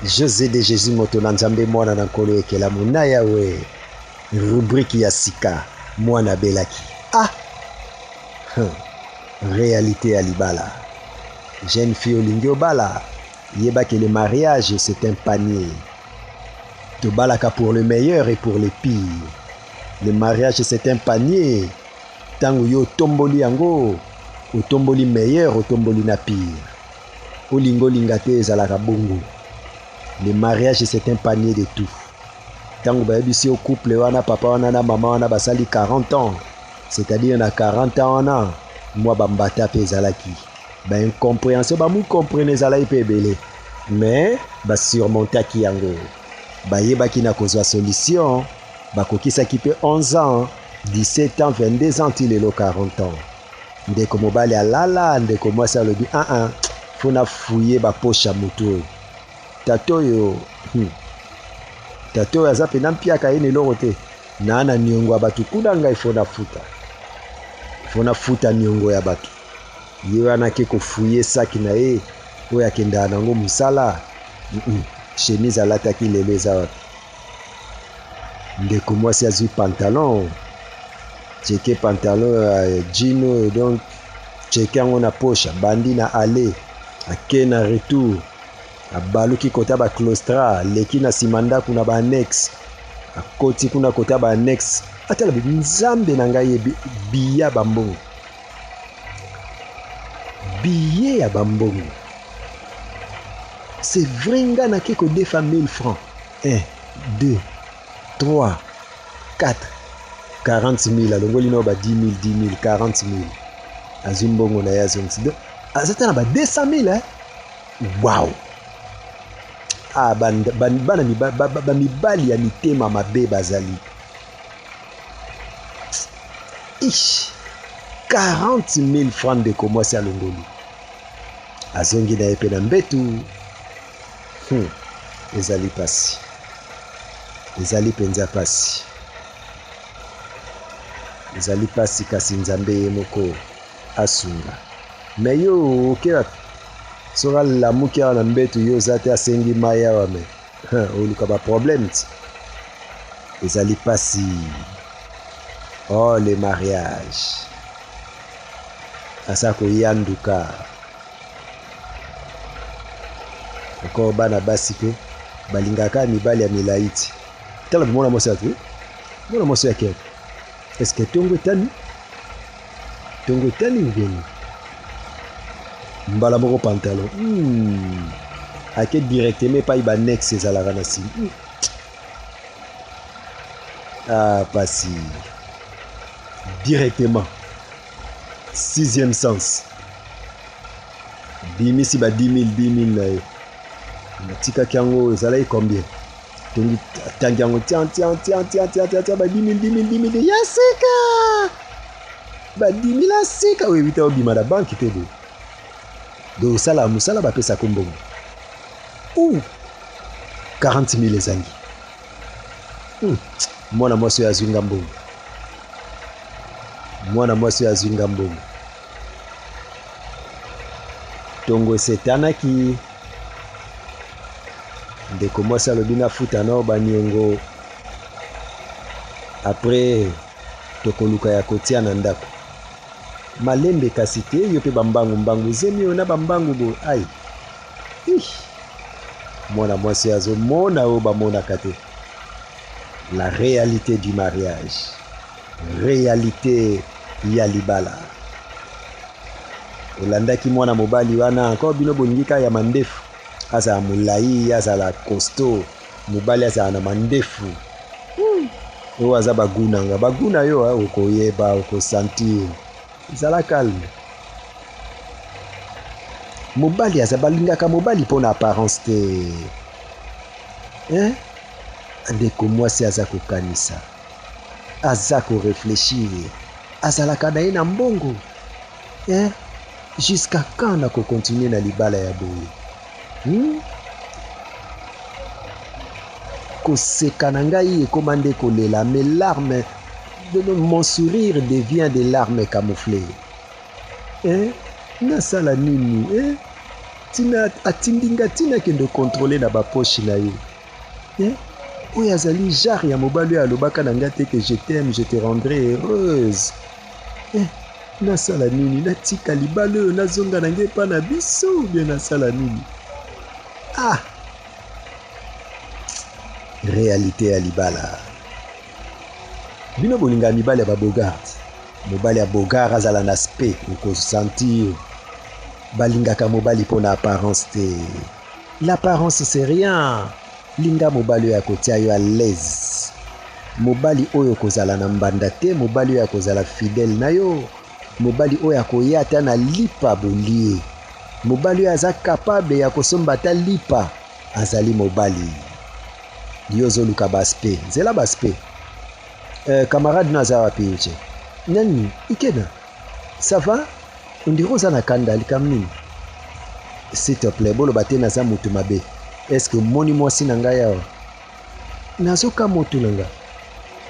Jose de Jesus moto na Nzambe mwana na Nkolo ekelamu na Yawe. Rubrique ya sika mwana abelaki. Ah! Hum. Realite ya libala. Jeune fille olingi obala, yeba que le mariage c'est un panier. Tobalaka pour le meilleur et pour le pire. Le mariage c'est un panier. Tango yo otomboli yango, otomboli meilleur, otomboli na pire. Olinga olinga te ezalaka bongo. Le mariage c'est un panier de tout. Tango bayebisi yo couple wana papa wana na mama wana basali 40 ans, c'est-à-dire na 40 ans wana mwa ba mbata pe ezalaki. Ba incomprehension ba mucomprene ezalaki pe ebele. Mais ba surmontaki yango. Bayebaki na kozwa solution. Bakokisaki pe 11 ans, 17 ans, 22 ans ti lelo 40 ans. Ndeko mobali alala, ndeko mwasi alobi ah ah, faut na fouiller ba poches ya mutu oyo. Tata oyo, Tata oyo aza pena mpiaka ye na eloko te. Naa na niongo ya batu kuna ngai faut nafuta. Faut nafuta niongo ya batu. Ye wana ake ko fouiller sac na ye oyo akendaka nango musala. Chemise alataki lelo eza wapi? Ndeko mwasi azwi pantalon, cheke pantalon ya jean oyo donc cheke yango na poche, abandi na aller, ake na retour, abaluki kota ba claustra, aleki na sima ndako na ba annexe, akoti kuna kota ba annexe, atala Nzambe na ngai biya ba mbongo. Billet ya ba mbongo. C'est vrai nga nake kodefa 1000 francs. 1, 2, 3, 4, 40 000 alongoli nao ba 10 000, 10 000, 40 000. Azwi mbongo na ye azongisi. Donc aza ata na ba 200 000 hein. Wow! Ah, bana ba, ba, ba mibali ya mitema mabe bazali. Ish! 40 000 francs ndeko mwasi alongoli. Azongi na ye mpe na mbetu. Ezali pasi. Ezali mpenza pasi. Ezali pasi kasi Nzambe ye moko asunga. Mais yo oke wapi? Soki alamuki awa na mbetu yo oza te asengi mai awa me oluka ba problème ti. Ezali pasi. Oh le mariage. Aza koyanduka. Encore bana basi pe balingaka mibali ya milai ti. Tala mwana mwasi ya tu. Mwana mwasi ya keke. Est-ce que tongo etani? Tongo etani ou bien? Mbala moko pantalon. Ake directement epai ba nex ezalaka na nsima. Ah, pasi. Directement. Sixième sens. Bimisi ba 10 000, 10 000 na ye. Natikaki yango ezalaki combien? Tongi atangi yango tian tian tian tian tian tian tian ba 10 000 10 000 10 000 ya sika. Ba 10 000 ya sika oyo ebita obima na banque te boye. Donc osala mosala bapesaka mbongo. Ouh 40 000 ezangi. Mwana mwasi oyo azwi nga mbongo. Mwana mwasi oyo azwi nga mbongo. Tongo esetanaki. Ndeko mwasi alobi nafuta nao baniongo. Après tokoluka ya kotia na ndako. Malembe kasi te yo pe ba mbangu mbangu zemi oyo na ba mbangu boye ai. Ih. Mwana mwasi azomona oyo bamonaka te. La réalité du mariage. Réalité ya libala. Olandaki mwana mobali wana encore bino bolingi kaka ya mandefu. Azala molai, azala costaud, mobali azala na mandefu. Oyo aza bagu na nga, bagu na yo okoyeba, okosentir. Zala calme. Mobali aza balingaka mobali mpona apparence te. Hein? Ndeko mwasi aza kokanisa. Aza ko réfléchir. Azalaka na ye na mbongo. Hein? Jusqu'à quand nako continuer na libala ya boye? Koseka na ngai ekoma nde kolela, mes larmes, mon sourire devient des larmes camouflées. Hein? Nasala nini? Hein? Tina atindi nga tina kende contrôler na ba poche na ye. Hein? Oyo azali genre ya mobali oyo alobaka na nga te que je t'aime, je te rendrai heureuse. Hein? Nasala nini? Natika libala oyo nazonga na ngai epa na biso ou bien nasala nini? Ah! Réalité ya libala. Bino bolinga mibali ya ba bogard. Mobali ya bogard azala na aspect okosentir. Balingaka mobali mpona apparence te. L'apparence c'est rien. Linga mobali oyo akotia yo à l'aise. Mobali oyo kozala na mbanda te, mobali oyo akozala fidèle na yo, mobali oyo akoya ata na lipa bolie, mobali oyo aza capable ya kosomba ata lipa, azali mobali. Yo ozoluka ba aspect, nzela ba aspect. Camarade no aza wapi Uche? Nani? Ikena? Ça va? On dirait oza na kanda likambo nini? S'il te plaît, boloba te naza mutu mabe. Est-ce que omoni mwasi na ngai awa? Nazoka motu na nga.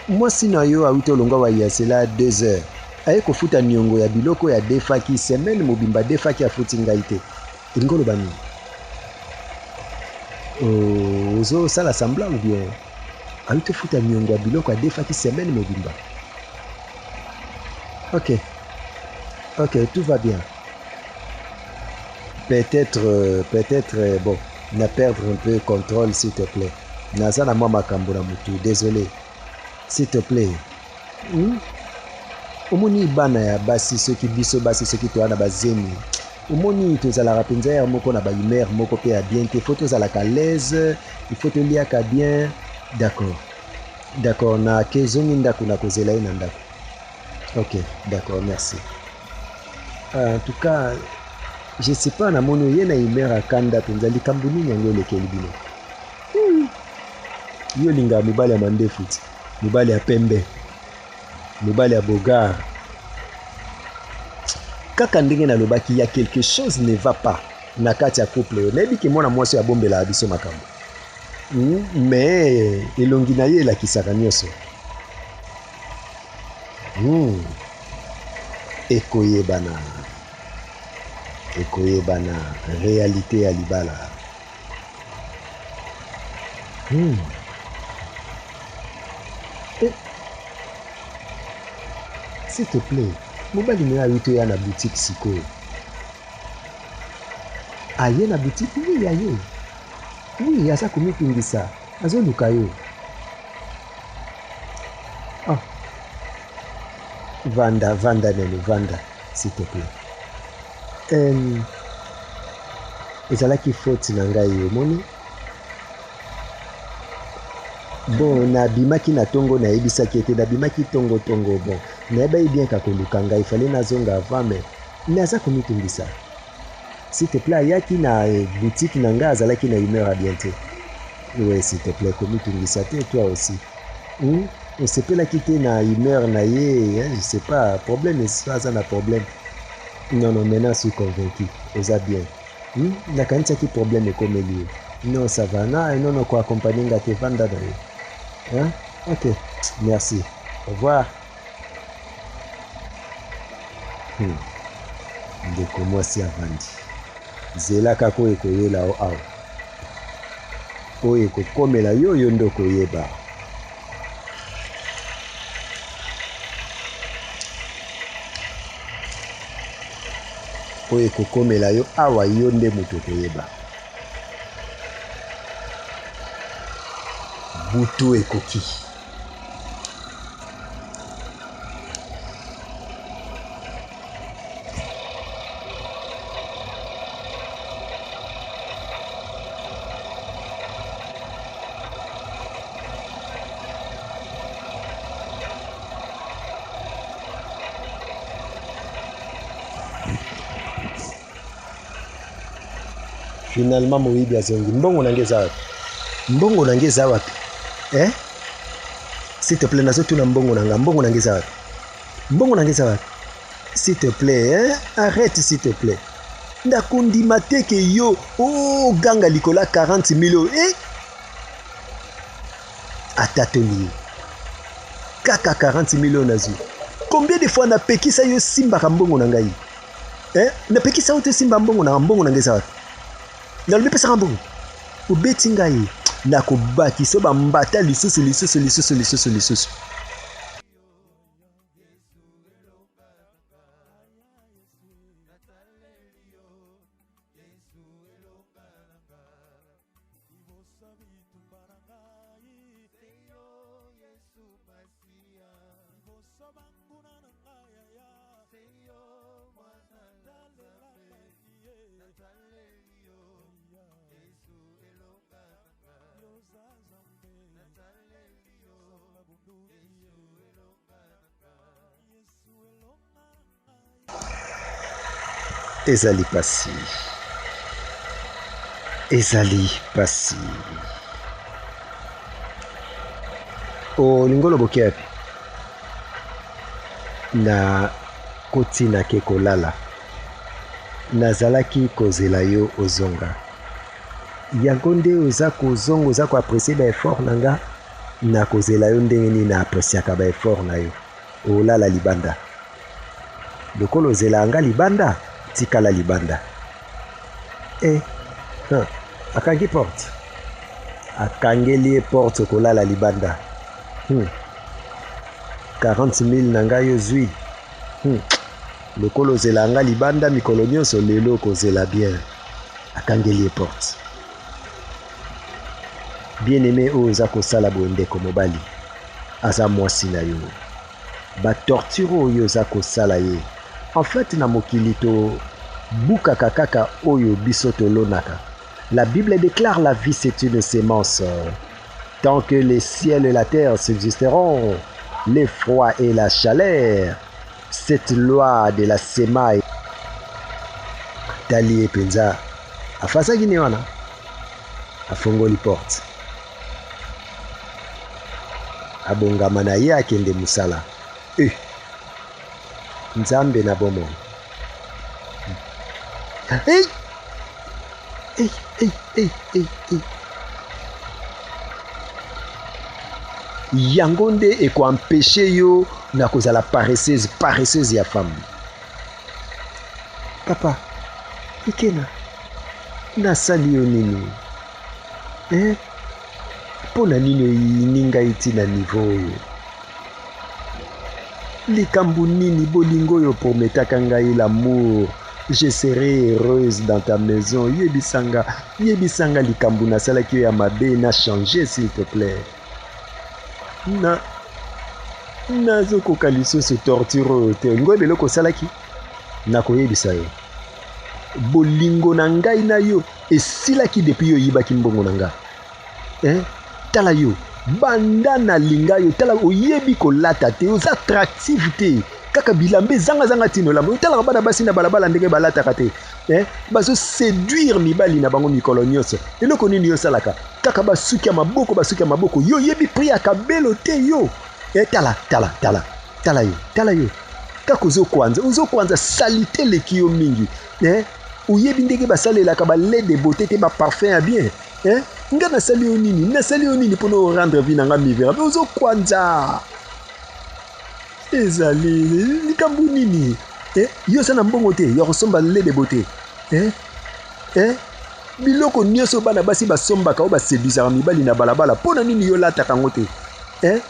Mwasi na yo awuti olongwa wa ya cela 2 heures. Aye kofuta niongo ya biloko ya defaki semaine mobimba defaki afuti ngai te. Elingi oloba nini? Ozo sala semblant ou bien? Awuti ofuta niongo ya biloko ya defaki semaine mobimba. Ok. Ok, tout va bien. Peut-être, peut-être, bon, na perdre un peu contrôle, s'il te plaît. Naza na mwa makambo na mutu, désolé. S'il te plaît. Omoni bana ya basi soki biso basi soki toa na bazemi. Omoni tozalaka mpenza ya moko na ba humeur moko mpe ya bien te. Faut tozalaka à l'aise, il faut toliaka bien. D'accord. D'accord, na kezongi ndako na kozela ye na ndako. Ok, d'accord, merci. En tout cas, je sais pas namoni oye na humeur ya kanda mpenza likambo nini yango elekeli bino. Yo olingaka mobali ya mandefu ti, mobali ya pembe, mobali ya bogar. Kaka ndenge nalobaki ya quelque chose ne va pas na kati ya couple oyo. Nayebi ke mwana mwasi oyo abombelaka biso makambo. Mais elongi na ye elakisaka nyonso. Ekoyebana. Ekoyebana realite ya libala. Eh. S'il te plaît, mobali na yo ayuti oya na boutique sikoyo. Aye na boutique? Oui, aye. Oui, aza komitungisa, azoluka yo. Ah. Vanda, vanda nene, vanda, s'il te plaît. Ezalaki faute na ngai, omoni? Bon, nabimaki na tongo, nayebisaki ete nabimaki tongo tongo. Bon, nayebaki bien ka koluka ngai, fallait nazonga avant, mais aza komitungisa. S'il te plaît, ayaki na boutique na ngai, azalaki na humeur ya bien te. Ouais, s'il te plaît, komitungisa te, toi aussi. Osepelaki te na humeur na ye, hein, je sais pas, problème aza na problème. Non, non, maintenant je suis convaincu, oza bien. Nakanisaki problème ekomeli yo. Non, ça va. Non, non, non, ko accompagner nga te, vanda na yo. Hein? Ok, merci. Au revoir. Ndeko mwasi avandi. Zela kaka oyo ekoyela yo awa. Oyo ekokomela yo, yo nde okoyeba. Oyo ekokomela yo awa, yo nde moto okoyeba. Butu ekoki. Finalement moyibi azongi. Mbongo na ngai eza wapi? Mbongo na ngai eza wapi? Eh? S'il te plaît, nazotuna mbongo na ngai. Mbongo na ngai eza wapi? Mbongo na ngai eza wapi? S'il te plaît, hein? Arrête s'il te plaît. Ndakondima te ke yo oganga likolo ya 40 000 oyo. Eh? Atatoli ye. Kaka 40 000 oyo nazwi. Combien de fois napekisa yo simbaka mbongo na ngai? Eh? Napekisa yo te simba mbongo na mbongo na ngai eza wapi? Nalobi pesaka mbongo. Obeti ngai. Nakobakisa bambata lisusu lisusu lisusu lisusu lisusu. Ezali pasi, ezali pasi. Olingi oloba oke wapi? Na koti nake kolala, nazalaki kozela yo ozonga. Yango nde oza kozonga, oza koapprécier ba effort na nga. Nakozela yo ndenge nini na appréciaka ba effort na yo? Olala libanda. Lokola ozela nga libanda, tikala libanda. Eh, huh. Akangi porte. Akangeli ye porte kolala libanda. 40 000 na ngai ozwi. Lokola ozela nga libanda mikolo nyonso, lelo okozela bien. Akangeli ye porte. Bien-aimé oyo oza kosala boye ndeko mobali, aza mwasi na yo. Ba torture oyo oza kosala ye. En fait na mokili to bukaka kaka oyo biso tolonaka. La Bible déclare la vie c'est une semence. Tant que les ciels et la terre subsisteront, les froid et la chaleur, cette loi de la semaille tali ye mpenza afasaki ne wana afongoli porte abongama na ye akende mosala e nzambe na bomoi hey! Hey, hey, hey, hey, hey. yango nde ekoempeshe yo na kozala paresseuse paresseuse ya femme papa ikena nasali yo nini eh? Mpo na nini oyini ngai ti na niveau oyo? Likambo nini bolingo oyo prometaka ngai l'amour je serai heureuse dans ta maison yebisa nga yebisa nga likambo nasalaki yo ya mabe na changer s'il te plaît na nazokoka lisusu torture oyo te olingi oyeba eloko osalaki nakoyebisa yo bolingo na ngai na yo esilaki depuis yo oyibaki mbongo na nga eh? Tala yo banda nalinga yo tala oyebi kolata te oza attractive te kaka bilamba ezangazanga ntina olamba otalaka bana basi na balabala ndenge balataka te eh? bazo seduire mibali na bango mikolo nyonso eloko nini yo osalaka kaka basuki ya maboko basuki ya maboko yo oyebi prix ya kabelo te yo eh, tala tala tala tala yo tala yo kaka ozokwanza ozokwanza salite eleki yo mingi eh? Oyebi ndenge basalelaka ba lait de beauté te ba parfum ya bien eh? Nga nasali yo nini? Nasali yo nini mpona orendre vie na nga misérable? Ozokwanza ezali likambo nini eh? Yo oza na mbongo te ya kosomba lait de beauté eh? Eh? Biloko nyonso bana basi basombaka oyo basedusaka mibali na balabala, mpo na nini yo olataka yango te eh?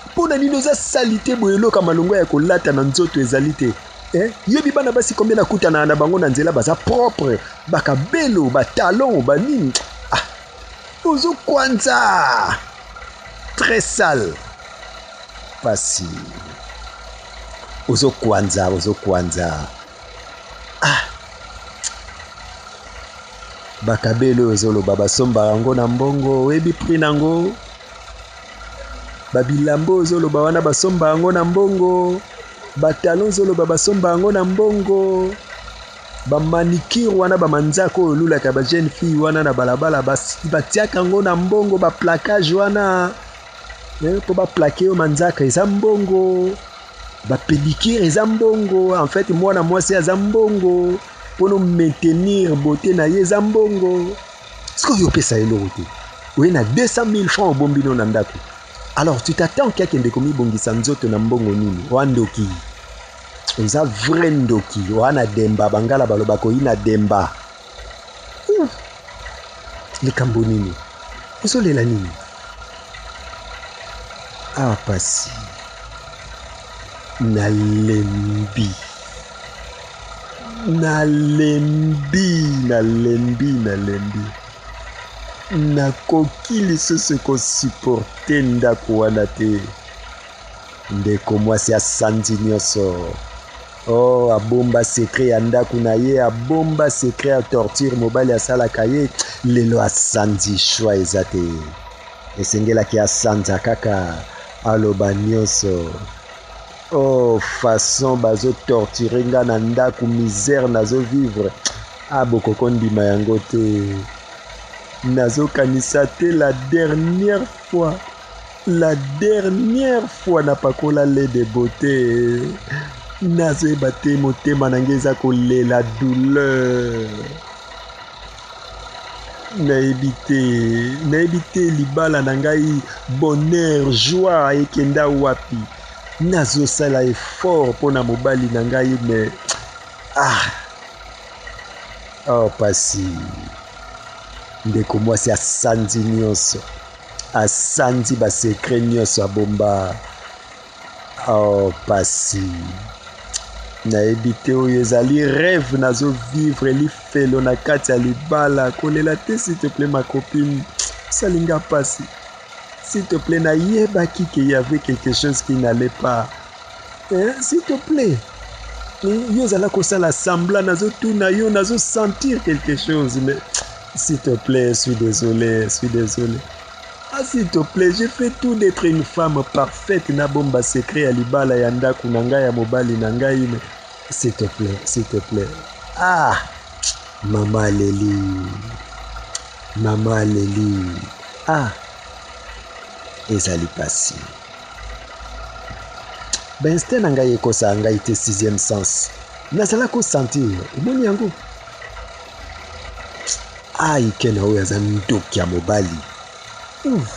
Mpo na nini oza salite boye? Eloko ya malonga ya kolata na nzoto ezali te eh? Yobi bana basi combien nakutanaka na bango na nzela baza propre, bakabelo, batalon, banini. Ah, ozokwanza très sale pasi, ozokwanza ozokwanza. Ah, bakabelo oyo ozoloba basombaka yango na mbongo, oyebi prix nango? Babilamba oyo ozoloba wana basomba yango na mbongo, batalon ozoloba basomba yango na mbongo, bamanicure wana bamanzaka oyo olulaka ba jeune fille wana na balabala batiaka yango na mbongo, baplacage wana mpo baplake yo manzaka eza mbongo, bapedicure eza mbongo. En fait mwana mwasi aza mbongo mpo no maintenir beauté na ye eza mbongo. Sikoyo opesa eloko te, oye na 200 000 francs obombi no na ndako, alors tu t'attends ke akende komibongisa nzoto na mbongo nini? Oa ndoki, oza vrai ndoki, oa na demba. Bangala baloba koyina demba. Likambo nini ozolela nini? Awa pasi, nalembi nalembi nalembi nalembi, nakoki lisusu kosupporte ndako wana te. Ndeko mwasi asanzi nyonso. Oh, abomba secret ya ndako na ye, abomba secret ya torture mobali asalaka ye, lelo asanzi, choix eza te. Esengelaki asanza kaka aloba nyonso. Oh, façon bazo torturer nga na ndako, misère nazo vivre. Ah, bokoko ndima yango te. Nazokanisa te la dernière fois. La dernière fois napakola lait de beauté. Nazoyeba te motema na ngai eza kolela douleur. Nayebi te, nayebi te libala na ngai bonheur, joie ekenda wapi. Nazosala effort mpo na mobali na ngai mais ah, oh pasi. Ndeko mwasi asanzi nyonso, asanzi ba secret nyonso abomba. Oh pasi, nayebi te oyo ezali rêve nazo vivre lifelo na kati ya libala. Kolela te s'il te plaît ma copine, salinga pasi s'il te plaît. Nayebaki qu'il y avait quelque chose qui n'allait pas, hein, s'il te plaît. Yo ozala kosala semblant, nazotuna yo, nazo sentir quelque chose, mais s'il te plaît, suis désolé, suis désolé. Ah, s'il te plaît, j'ai fait tout d'être une femme parfaite, nabomba secret ya libala ya ndako na ngai ya mobali na ngai, mais s'il te plaît, s'il te plaît. Ah, mama aleli, mama aleli. Ah, ezali pasi. Ba instinct na ngai ekosaka ngai te, sixième sens. Nazala ko sentir, omoni yango. Ai, kena oyo aza ndoki ya mobali. Ouf,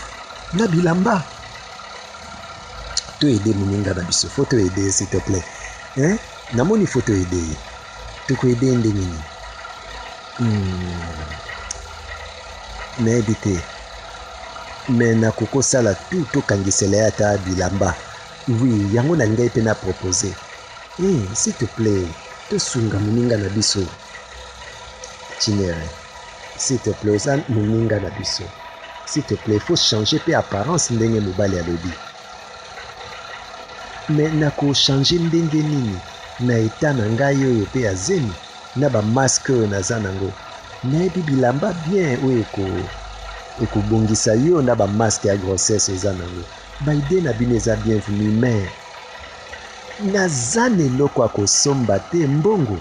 na bilamba. To aider moninga na biso, faut to aider s'il te plaît. Hein? Namoni faut to aider ye. Toko aider ye ndenge nini? Nayebi te. Mais nakoki kosala tout tokangisela ye ata bilamba. Oui, yango nalingaki mpe na proposer. Eh, s'il te plaît, tosunga moninga na biso. Chinere, s'il te plaît, oza moninga na biso. S'il te plaît, faut changer mpe apparence ndenge mobali alobi. Mais nako changer ndenge nini na etat na ngai oyo mpe ya zemi na ba masque oyo naza nango. Nayebi bilamba bien oyo ekobongisa yo na ba masque ya grossesse oza nango. Ba idée na bino eza bienvenue, mais naza na eloko ya kosomba te. Mbongo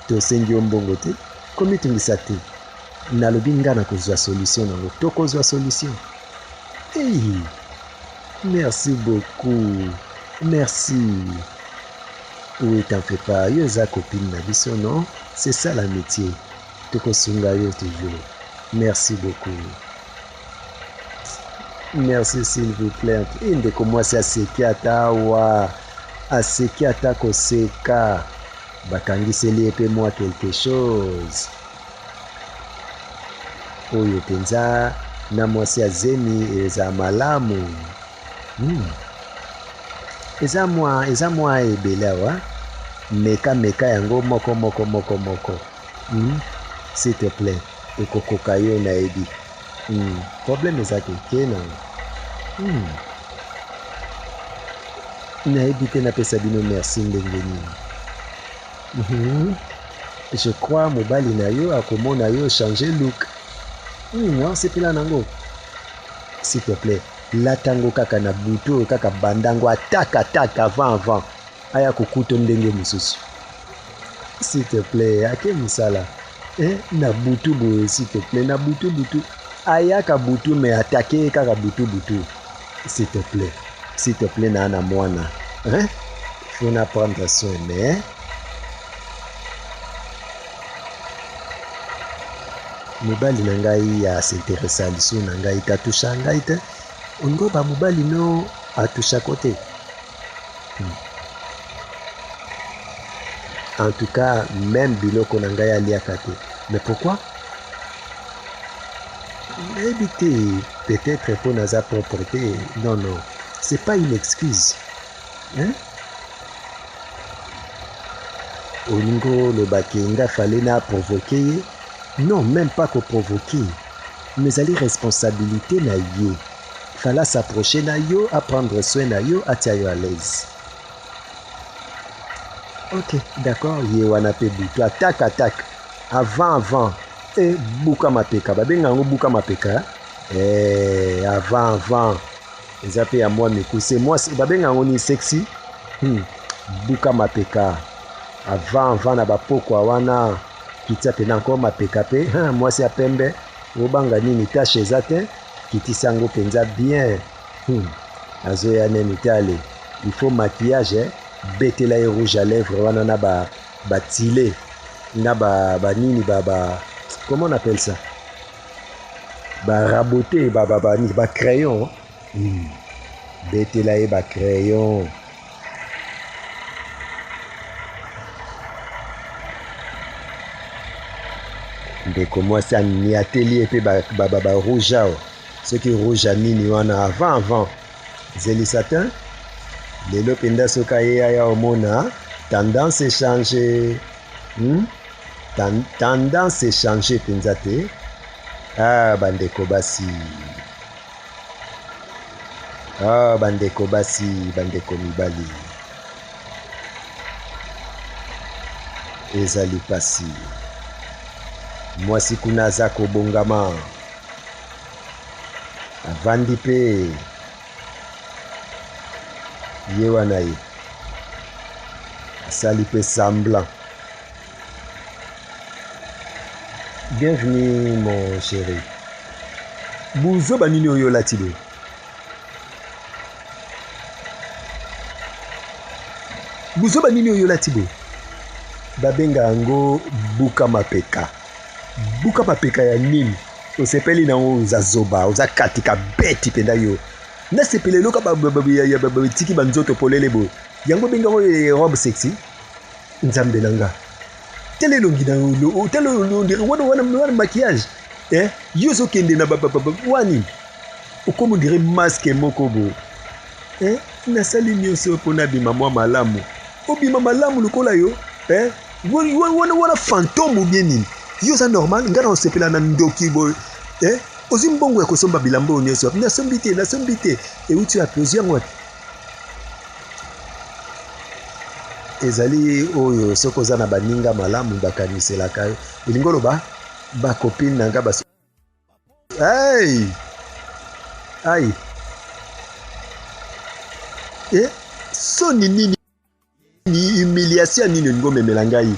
tosengi yo mbongo te, komitungisa te. Nalobi nga na kozwa solution nango, tokozwa solution. Hey, merci beaucoup, merci. Oui, t'en fais pas, yo eza copine na biso, non? C'est ça l'amitié. Tokosunga yo toujours. Merci beaucoup. Merci s'il vous plaît. Eh, ndeko mwasi aseki ata awa, aseki ata koseka. Bakangiseli ye pe mwa quelque chose. Oyo mpenza na mwasi ya zemi eza malamu. Eza mwa ebele awa. Meka, meka yango moko, moko, moko, moko. S'il te plaît, ekokoka yo nayebi. Problème eza te, ke na. Nayebi te napesa bino merci ndenge nini. Je crois mobali na yo akomona yo changer look. Osepela nango. S'il te plaît, latango kaka na butu oyo kaka bandango attaque, attaque avant, avant. Aya kokuto ndenge mosusu. S'il te plaît, ake mosala. Na butu boye, s'il te plaît, na butu butu. Ayaka butu mais attaquer kaka butu butu. S'il te plaît, s'il te plaît na na mwana. Hein? Faut na prendre soin mais mobali na ngai ya s'intéresser liso na ngai te, atusha ngai te. Ongo ba mobali no atusha kote. En tout cas, même biloko na ngai aliaka te. Mais pourquoi? Nayebi te, peut-être po naza propre te. Non, non, c'est pas une excuse. Hein? Olingo lobaki nga fallait na provoquer ye. Non, même pas ko provoquer. Mais ezali responsabilité na ye. Fallait s'approcher na yo, à prendre soin na yo, atia yo à l'aise. Ok, d'accord, ye wana pe butu, attaque, attaque. Avant, avant. Eh, buka mapeka, babenga yango buka mapeka. Eh, avant, avant. Eza pe ya mwa mikuse. Mwa, babenga yango ni sexy. Buka mapeka. Avant, avant na bapokwa wana. Kitia pe na encore mapeka pe. Ha, mwasi ya pembe. Obanga nini, tache eza te. Kitisa yango penza bien. Azoya neni te, allez. Il faut maquillage, hein. Betela ye rouge à lèvres wana na ba tile. Na ba nini, ba, ba, comment on appelle ça? Ba raboté, ba, ba, ba, ba crayon. Betela ye ba crayon. Ndeko mwasi aniateli ye pe ba rouge awa. Soki rouge ya nini wana avant, avant. Zelisa te. Lelo mpenza soki aye aya omona tendance échanger. Tendance échanger mpenza te. Ah, bandeko basi. Ah, bandeko basi, bandeko mibali. Ezali pasi. Mwasi kuna aza kobongama. Avandi pe. Ye wana ye. Asali pe semblant. Bienvenue mon chéri. Buzoba nini oyo olati boye? Buzoba nini oyo olati boye? Babenga yango buka mapeka. Buka mapeka ya nini? Osepeli na yango oza zoba, oza katika beti mpenza yo. Nasepela eloko batiki banzoto polele boye. Yango benga yango robe sexy. Nzambe na nga. Tala elongi na yo, tala wana wana wana maquillage. Eh, yo ozokende na wani okomi ondire masque moko boye. Eh, nasali nyonso mpo nabima mwa malamu. Obima malamu lokola yo. Eh, wana wana fantôme ou bien nini? Yo oza normal, nga na osepela na ndoki boye. Eh, ozwi mbongo ya kosomba bilamba oyo nyonso. Nasombi te, nasombi te. Euti wapi? Ozwi yango wapi? Ezali oyo soki oza na baninga malamu bakaniselaka yo. Elingi oloba ba copine na nga bas hey! Ai! Eh, soni nini humiliation nini olingi omemela ngai?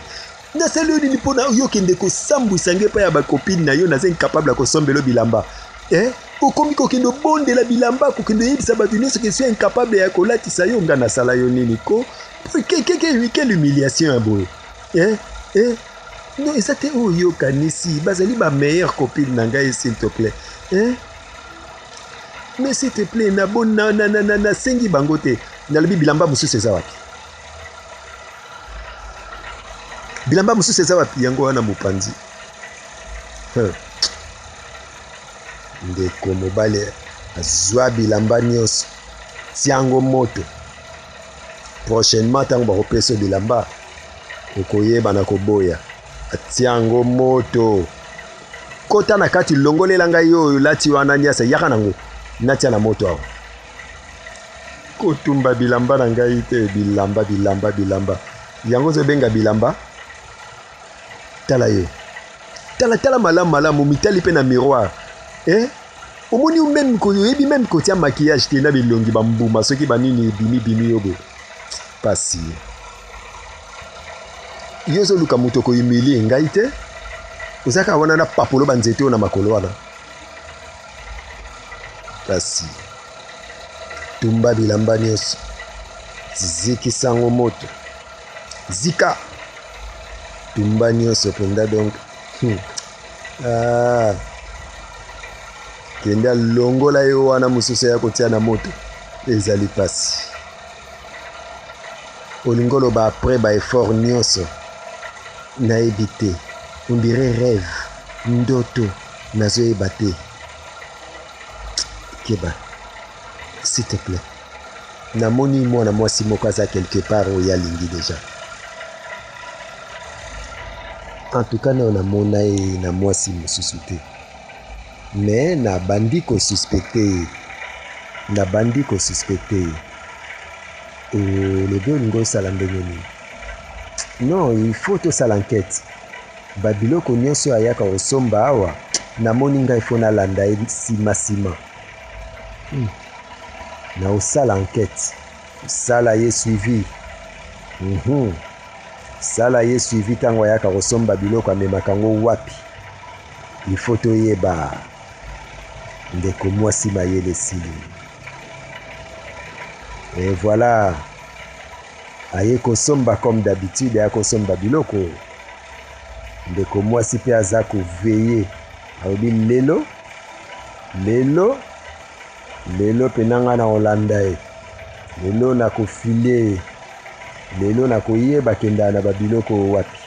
Nasali yo nini mpo na yo okende kosambwisa ngai epai ya bakopine na yo? Naza incapable ya kosombela bilamba. Eh? Okomi kokende obondela bilamba, kokende oyebisa bato nyonso ke suis incapable ya kolatisa yo. Ngai nasala yo nini ko? Quelle humiliation ya boye? Eh? Eh? Non, eza te oyo yo okanisi. Bazali ba meilleure copine na ngai, s'il te plaît. Eh? Mais s'il te plaît, na bon na na na na nasengi bango te. Nalobi bilamba mosusu eza wapi? Bilamba mosusu eza wapi? Yango wana mopanzi. Huh. Ndeko mobali azwa bilamba nyonso, tiango moto. Prochainement ntango bakopesa bilamba okoyeba na koboya. Atiango moto. Kota na kati, longolela ngai oyo olati wana nyasa, yaka nango natia na moto awa. Kotumba bilamba na ngai te, bilamba bilamba bilamba. Yango ozobenga bilamba? Tala yo. Tala tala malamu malamu, mitali pe na miroir. Eh? Omoni meme oyebi meme kotia maquillage te na bilongi ba mbuma soki ba nini ebimi bimi yo boye. Pasi. Yo ozoluka moto okohumilie ngai te? Oza kaka wana na papolo ba nzete oyo na makolo wana. Pasi. Tumba bilamba nyonso. Zikisa yango moto. Zika. Tumba nyonso mpenza donc. Ah. Kende alongola yo wana mosusu ya kotia na moto. Ezali pasi. Olingi oloba après ba effort nyonso. Nayebi te. On dirait rêve. Ndoto. Nazoyeba te. Keba. S'il te plaît. Namoni mwana mwasi moko aza quelque part oyo alingi déjà. En tout cas, nao namona ye na mwasi mosusu te. Mais nabandi kosuspecte ye. Nabandi kosuspecte ye. Olobi olingi osala ndenge nini? Non, il faut tosala enquête. Ba biloko nyonso ayaka kosomba awa, namoni ngai faut nalanda ye nsima nsima. Na osala enquête. Sala ye suivi. Sala ye suivi ntango ayaka kosomba biloko amemaka yango wapi. Il faut toyeba. Ndeko mwasi mayele esili. Et voilà. Aye kosomba comme d'habitude, aya kosomba biloko. Ndeko mwasi pe aza koveiller. Alobi lelo, lelo, lelo pena nga na kolanda ye. Lelo na kofile ye. Lelo na koyeba kendaka na ba biloko wapi.